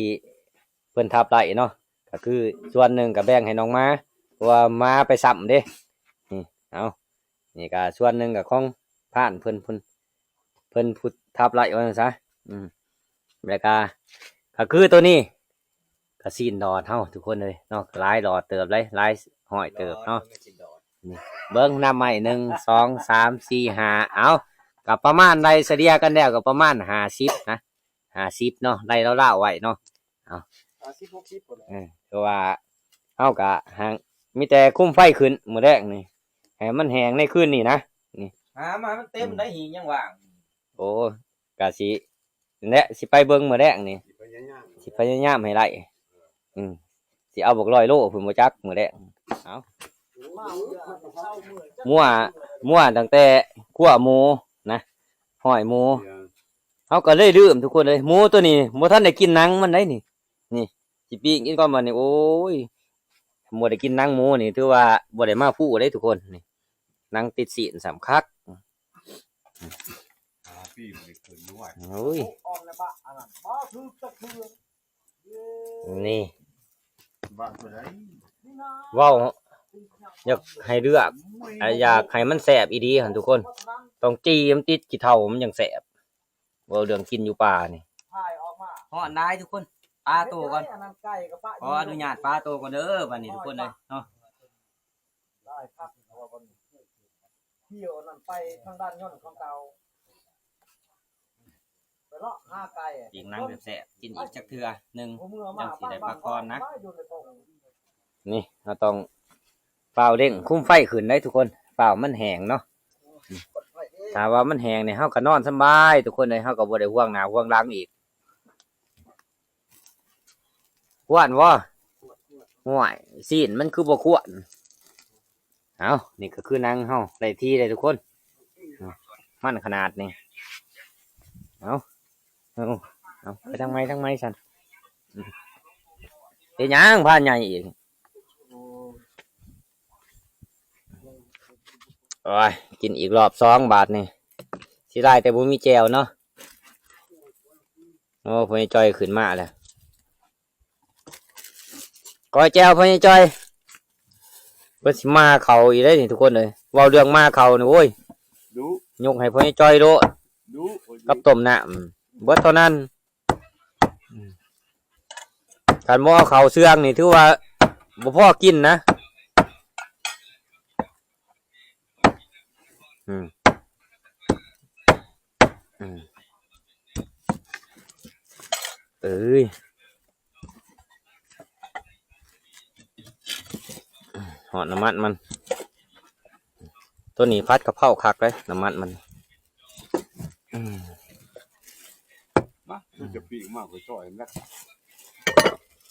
ເພິ່ນທັບໄວ້ເນາະ ກະຄືສ່ວນໜຶ່ງກະແບ່ງໃຫ້ນ້ອງໝາ ເພາະວ່າໝາໄປຊ້ຳເດ້. ນີ້ ເອົາ ນີ້ກະສ່ວນໜຶ່ງກະຂອງພານເພິ່ນ ເພິ່ນ ເພິ່ນຜູ້ທັບໄວ້ວ່າຊັ້ນຊະ. ອືມ ແລ້ວກະ ກະຄືໂຕນີ້ ກະຊີ້ນດອດເຮົາທຸກຄົນເອີຍເນາະ ຫຼາຍດອດເຕີບເລີຍ ຫຼາຍຮ້ອຍເຕີບເນາະ. ນີ້ເບິ່ງນຳໄມ້ ໜຶ່ງ ສອງ ສາມ ສີ່ ຫ້າ ເອົາ ຕ ກໍປະມານໄລ່ສະເລ່ຍກັນແລ້ວກໍປະມານຫ້າສິບນະ ຫ້າສິບເນາະ ໄລ່ລາວໆໄວ້ເນາະ. ເອົາ ຫ້າສິບ ຫົກສິບພຸ້ນແຫຼະ ເອີ ຄືວ່າເຮົາກໍຫາ ມີແຕ່ຄຸມໄຟຂຶ້ນມື້ແລງນີ້ ໃຫ້ມັນແຫ້ງໃນຄືນນີ້ນະ ນີ້ ຫາມາມັນເຕັມໄດ້ ຫີນຍັງວ່າງ. ໂອ້ ກະຊິ ນັ້ນແຫຼະ ຊິໄປເບິ່ງມື້ແລງນີ້ ຊິພະຍາຍາມ ຊິພະຍາຍາມໃຫ້ໄດ້. ອືມ ຊິເອົາບັກຮ້ອຍໂລພຸ້ນບໍ່ຈັກມື້ແລງ. ເອົາ ມົວ ມົວຕັ້ງແຕ່ຂົ້ວໝູນະ ຮ້ອຍໝູ ເຮົາກໍເລີຍລືມທຸກຄົນເອີຍ. ໝູໂຕນີ້ບໍ່ທັນໄດ້ກິນໜັງມັນໄດ໋ນີ້ ນີ້ ຊິປີ້ງກິນກ່ອນບັດນີ້. ໂອ້ຍ ບໍ່ໄດ້ກິນໜັງໝູນີ້ ຖືວ່າບໍ່ໄດ້ມາພູເດ້ທຸກຄົນ. ນີ້ ໜັງຕິດຊີ້ນຊ້ຳຄັກ. ຫ້າປີບໍ່ໄດ້ຂຶ້ນດ້ວຍ ໂອ້ຍ ນີ້ ເວົ້າ ຢາກໃຫ້ເລືອກ ອາ ຢາກໃຫ້ມັນແຊບອີ່ຫຼີຫັ້ນທຸກຄົນ ຕ້ອງຈີ່ມັນຕິດຂີ້ເຖ້າມັນຈັ່ງແຊບ. ເວົ້າເລື່ອງກິນຢູ່ປ່ານີ້ ຮ້ອນຫຼາຍທຸກຄົນ. ປາໂຕກ່ອນ ຂໍອະນຸຍາດປາໂຕກ່ອນເດີ ບັດນີ້ທຸກຄົນເອີຍເນາະ. ຫຼາຍຄັກ ເຂົາວ່າບໍ່ມີ ທ່ຽວນັ້ນໄປທາງດ້ານຍົນຂອງເກົ່າ ໄປເລາະຫາໄກ່ ປີ້ງໜັງແຊບໆ ກິນອີກຈັກເທື່ອໜຶ່ງ ຈັ່ງຊິໄດ້ພັກຜ່ອນນະ. ນີ້ເຮົາຕ້ອງຟ້າວເລັ່ງຄຸມໄຟຂຶ້ນໄດ໋ທຸກຄົນ ຟ້າວມັນແຫ້ງເນາະ. ຖ້າວ່າມັນແຫ້ງນີ້ ເຮົາກໍນອນສະບາຍທຸກຄົນເອີຍ ເຮົາກໍບໍ່ໄດ້ຫ່ວງໜ້າຫ່ວງຫຼັງອີກ. ຄວນບໍ່? ຫ້ວຍ ຊີ້ນມັນຄືບໍ່ຄວນ. ເອົາ ນີ້ກໍຄືໜັງເຮົາ ໄດ້ທີ່ເດ້ທຸກຄົນ ມັນຂະໜາດນີ້. ເອົາ ເອົາ ເອົາ ໄປທາງໃໝ່ ທາງໃໝ່ຊັ້ນ. ເຮັດຫຍັງພານໃຫຍ່ອີກ? ໂອ້ຍ ກິນອີກລອບສອງບາດນີ້ ເສຍດາຍແຕ່ບໍ່ມີແຈ່ວເນາະ. ໂອ້ ພໍ່ໃຫຍ່ຈ່ອຍຂຶ້ນມາແລ້ວ ກ້ອຍແຈ່ວພໍ່ໃຫຍ່ຈ່ອຍ ເພິ່ນຊິມາເຂົ້າອີກເດ້ນີ້ທຸກຄົນເອີຍ. ເວົ້າເລື່ອງມາເຂົ້ານີ້ ໂອ້ຍ ດຸ ຍົກໃຫ້ພໍ່ໃຫຍ່ຈ່ອຍໂລດ ດຸ ກັບຕົ້ມນ້ຳ ເບິດເທົ່ານັ້ນ. ຄັນບໍ່ເອົາເຂົ້າເຊື່ອງນີ້ ຖືວ່າບໍ່ພໍກິນນະ. ອືມ ອືມ ເອີຍ ຮອດນ້ຳມັນມັນ ໂຕນີ້ຜັດກະເພົາຄັກເດ້ ນ້ຳມັນມັນ. ອືມ ມາ ມັນຈະປີ້ງມາ ຂ້ອຍຊ່ອຍມັນລະ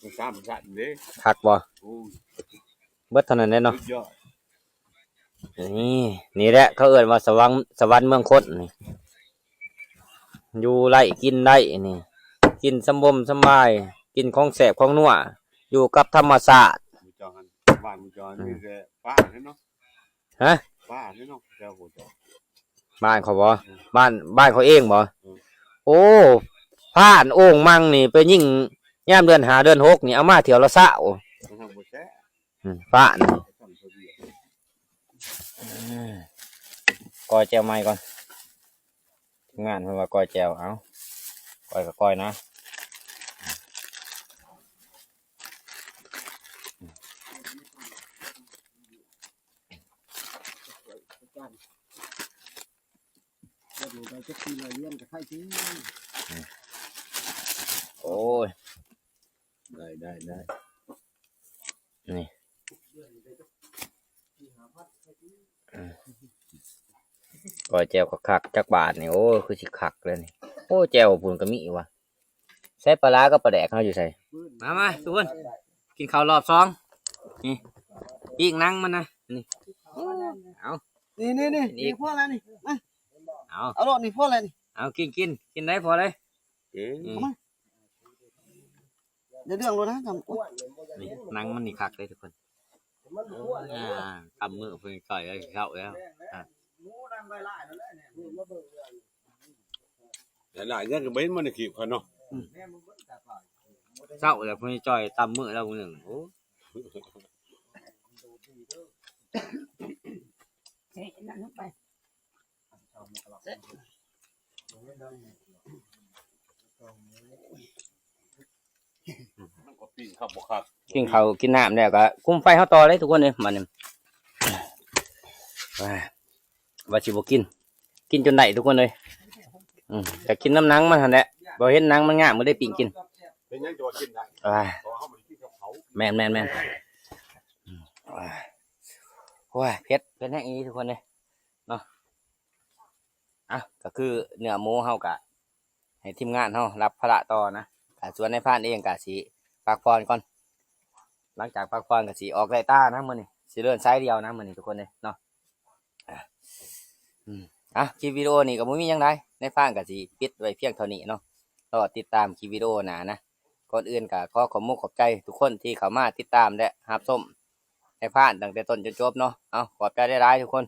ມັນສາມຊັ້ນເດ້ ຄັກບໍ່? ໂອ້ຍ ເບິດເທົ່ານັ້ນແຫຼະເນາະ ສຸດຍອດ. ນີ້ ນີ້ແຫຼະເຂົາເອີ້ນວ່າສະຫວັນ ສະຫວັນເມືອງຄົນນີ້ ຢູ່ໄດ້ກິນໄດ້ນີ້ ກິນສຳບົມສຳບາຍ ກິນຂອງແຊບຂອງນົວ ຢູ່ກັບທຳມະຊາດ. ໝູ່ເຈົ້າຫັ້ນ ບ້ານໝູ່ເຈົ້າຫັ້ນ ອືມ ມີແຕ່ປ່າເນາະ. ຮະ? ປ່າເນາະ ແຖວພຸ້ນ ບ້ານເຂົາບໍ່? ອືມ ບ້ານ ບ້ານເຂົາເອງບໍ່? ອືມ ໂອ້ ພານໂອ່ງມັງນີ້ໄປຍິງຍາມເດືອນຫ້າເດືອນຫົກນີ້ ເອົາມາຖ້ຽວລະຊາວ ມັນບໍ່ແຊບ. ອືມ ປານ ອືມ ກ້ອຍແຈ່ວໃໝ່ກ່ອນ ທີມງານເພິ່ນວ່າກ້ອຍແຈ່ວ ເອົາ ກ້ອຍກໍກ້ອຍນະ ໂອ້ຍ ໄດ້ ໄດ້ ໄດ້ ນີ້ ອືມ ກ້ອຍແຈ່ວຄັກໆ ຈັກບາດນີ້ ໂອ້ ຄືຊິຄັກເລີຍນີ້ ໂອ້ ແຈ່ວພຸ້ນກໍມີວ່າ ໃສ່ປາຫຼ້າກັບປາແດກເຮົາຢູ່ໃສ? ມາ ມາ ທຸກຄົນ ກິນເຂົ້າລອບສອງ ນີ້ ປີ້ງໜັງມັນນະ ນີ້ ເອົາ ນີ້ ນີ້ ນີ້ ນີ້ ນີ້ ພໍແລ້ວນີ້ ມາ ເອົາ ເອົາໂລດນີ້ ພໍແລ້ວນີ້ ເອົາ ກິນ ກິນ ກິນໄດ້ ພໍເລີຍ ເອີ ນີ້ ເອົາມາ ໄດ້ເລື່ອງໂລດນະ ນີ້ ໜັງມັນນີ້ຄັກເດ້ທຸກຄົນ ອາ ຕຳມື້ເພິ່ນກ່ອຍໄດ້ເຂົ້າແລ້ວ ອາ ຫຼາຍໆເທື່ອກໍບໍ່ເຫັນມັນໃນຄລິບເຂົາເນາະ ອືມ ເຊົ້າແລ້ວເພິ່ນຈ່ອຍຕຳມື້ແລ້ວມື້ໜຶ່ງ ໂອ້ ເອີ ນັ້ນໄປ ມັນກໍປີ້ງຄັກບໍ່ຄັກ ກິນເຂົ້າກິນນ້ຳແລ້ວກໍຄຸມໄຟເຮົາຕໍ່ເລີຍທຸກຄົນເອີຍ ມານີ້ ວ່າຊິບໍ່ກິນ ກິນຈົນໄດ້ທຸກຄົນເອີຍ. ອືມ ກໍກິນນຳໜັງມັນຫັ້ນແຫຼະ, ບໍ່ເຫັນໜັງມັນງາມ ບໍ່ໄດ້ປີ້ງກິນ. ເປັນຫຍັງຈະວ່າກິນໄດ້? ອ່າ ເພາະວ່າເຮົາບໍ່ໄດ້ກິນກັບເຂົາ. ແມ່ນໆໆ ອືມ ໂອ້ຍ ເຜັດ ເຜັດແຮງອີ່ຫຼີທຸກຄົນເອີຍເນາະ. ອ່ະ ກໍຄືເນື້ອໝູເຮົາກໍໃຫ້ທີມງານເຮົາຮັບພາລະຕໍ່ນະ, ກໍສ່ວນນາຍພານເອງກໍຊິພັກຜ່ອນກ່ອນ. ຫຼັງຈາກພັກຜ່ອນກໍຊິອອກໄລ່ຕານະມື້ນີ້, ຊິເດີນສາຍດຽວນະມື້ນີ້ທຸກຄົນເອີຍເນາະ. ອືມ ອ່ະ ຄລິບວິດີໂອນີ້ກໍບໍ່ມີຫຍັງຫຼາຍ, ນາຍພານກໍຊິປິດໄວ້ພຽງເທົ່ານີ້ເນາະ. ລໍຕິດຕາມຄລິບວິດີໂອໜ້ານະ. ກ່ອນອື່ນກໍຂໍຂອບມຸກຂອບໃຈທຸກຄົນທີ່ເຂົ້າມາຕິດຕາມ ແລະ ຮັບຊົມນາຍພານຕັ້ງແຕ່ຕົ້ນຈົນຈົບເນາະ. ເອົາ ຂອບໃຈຫຼາຍໆທຸກຄົນ.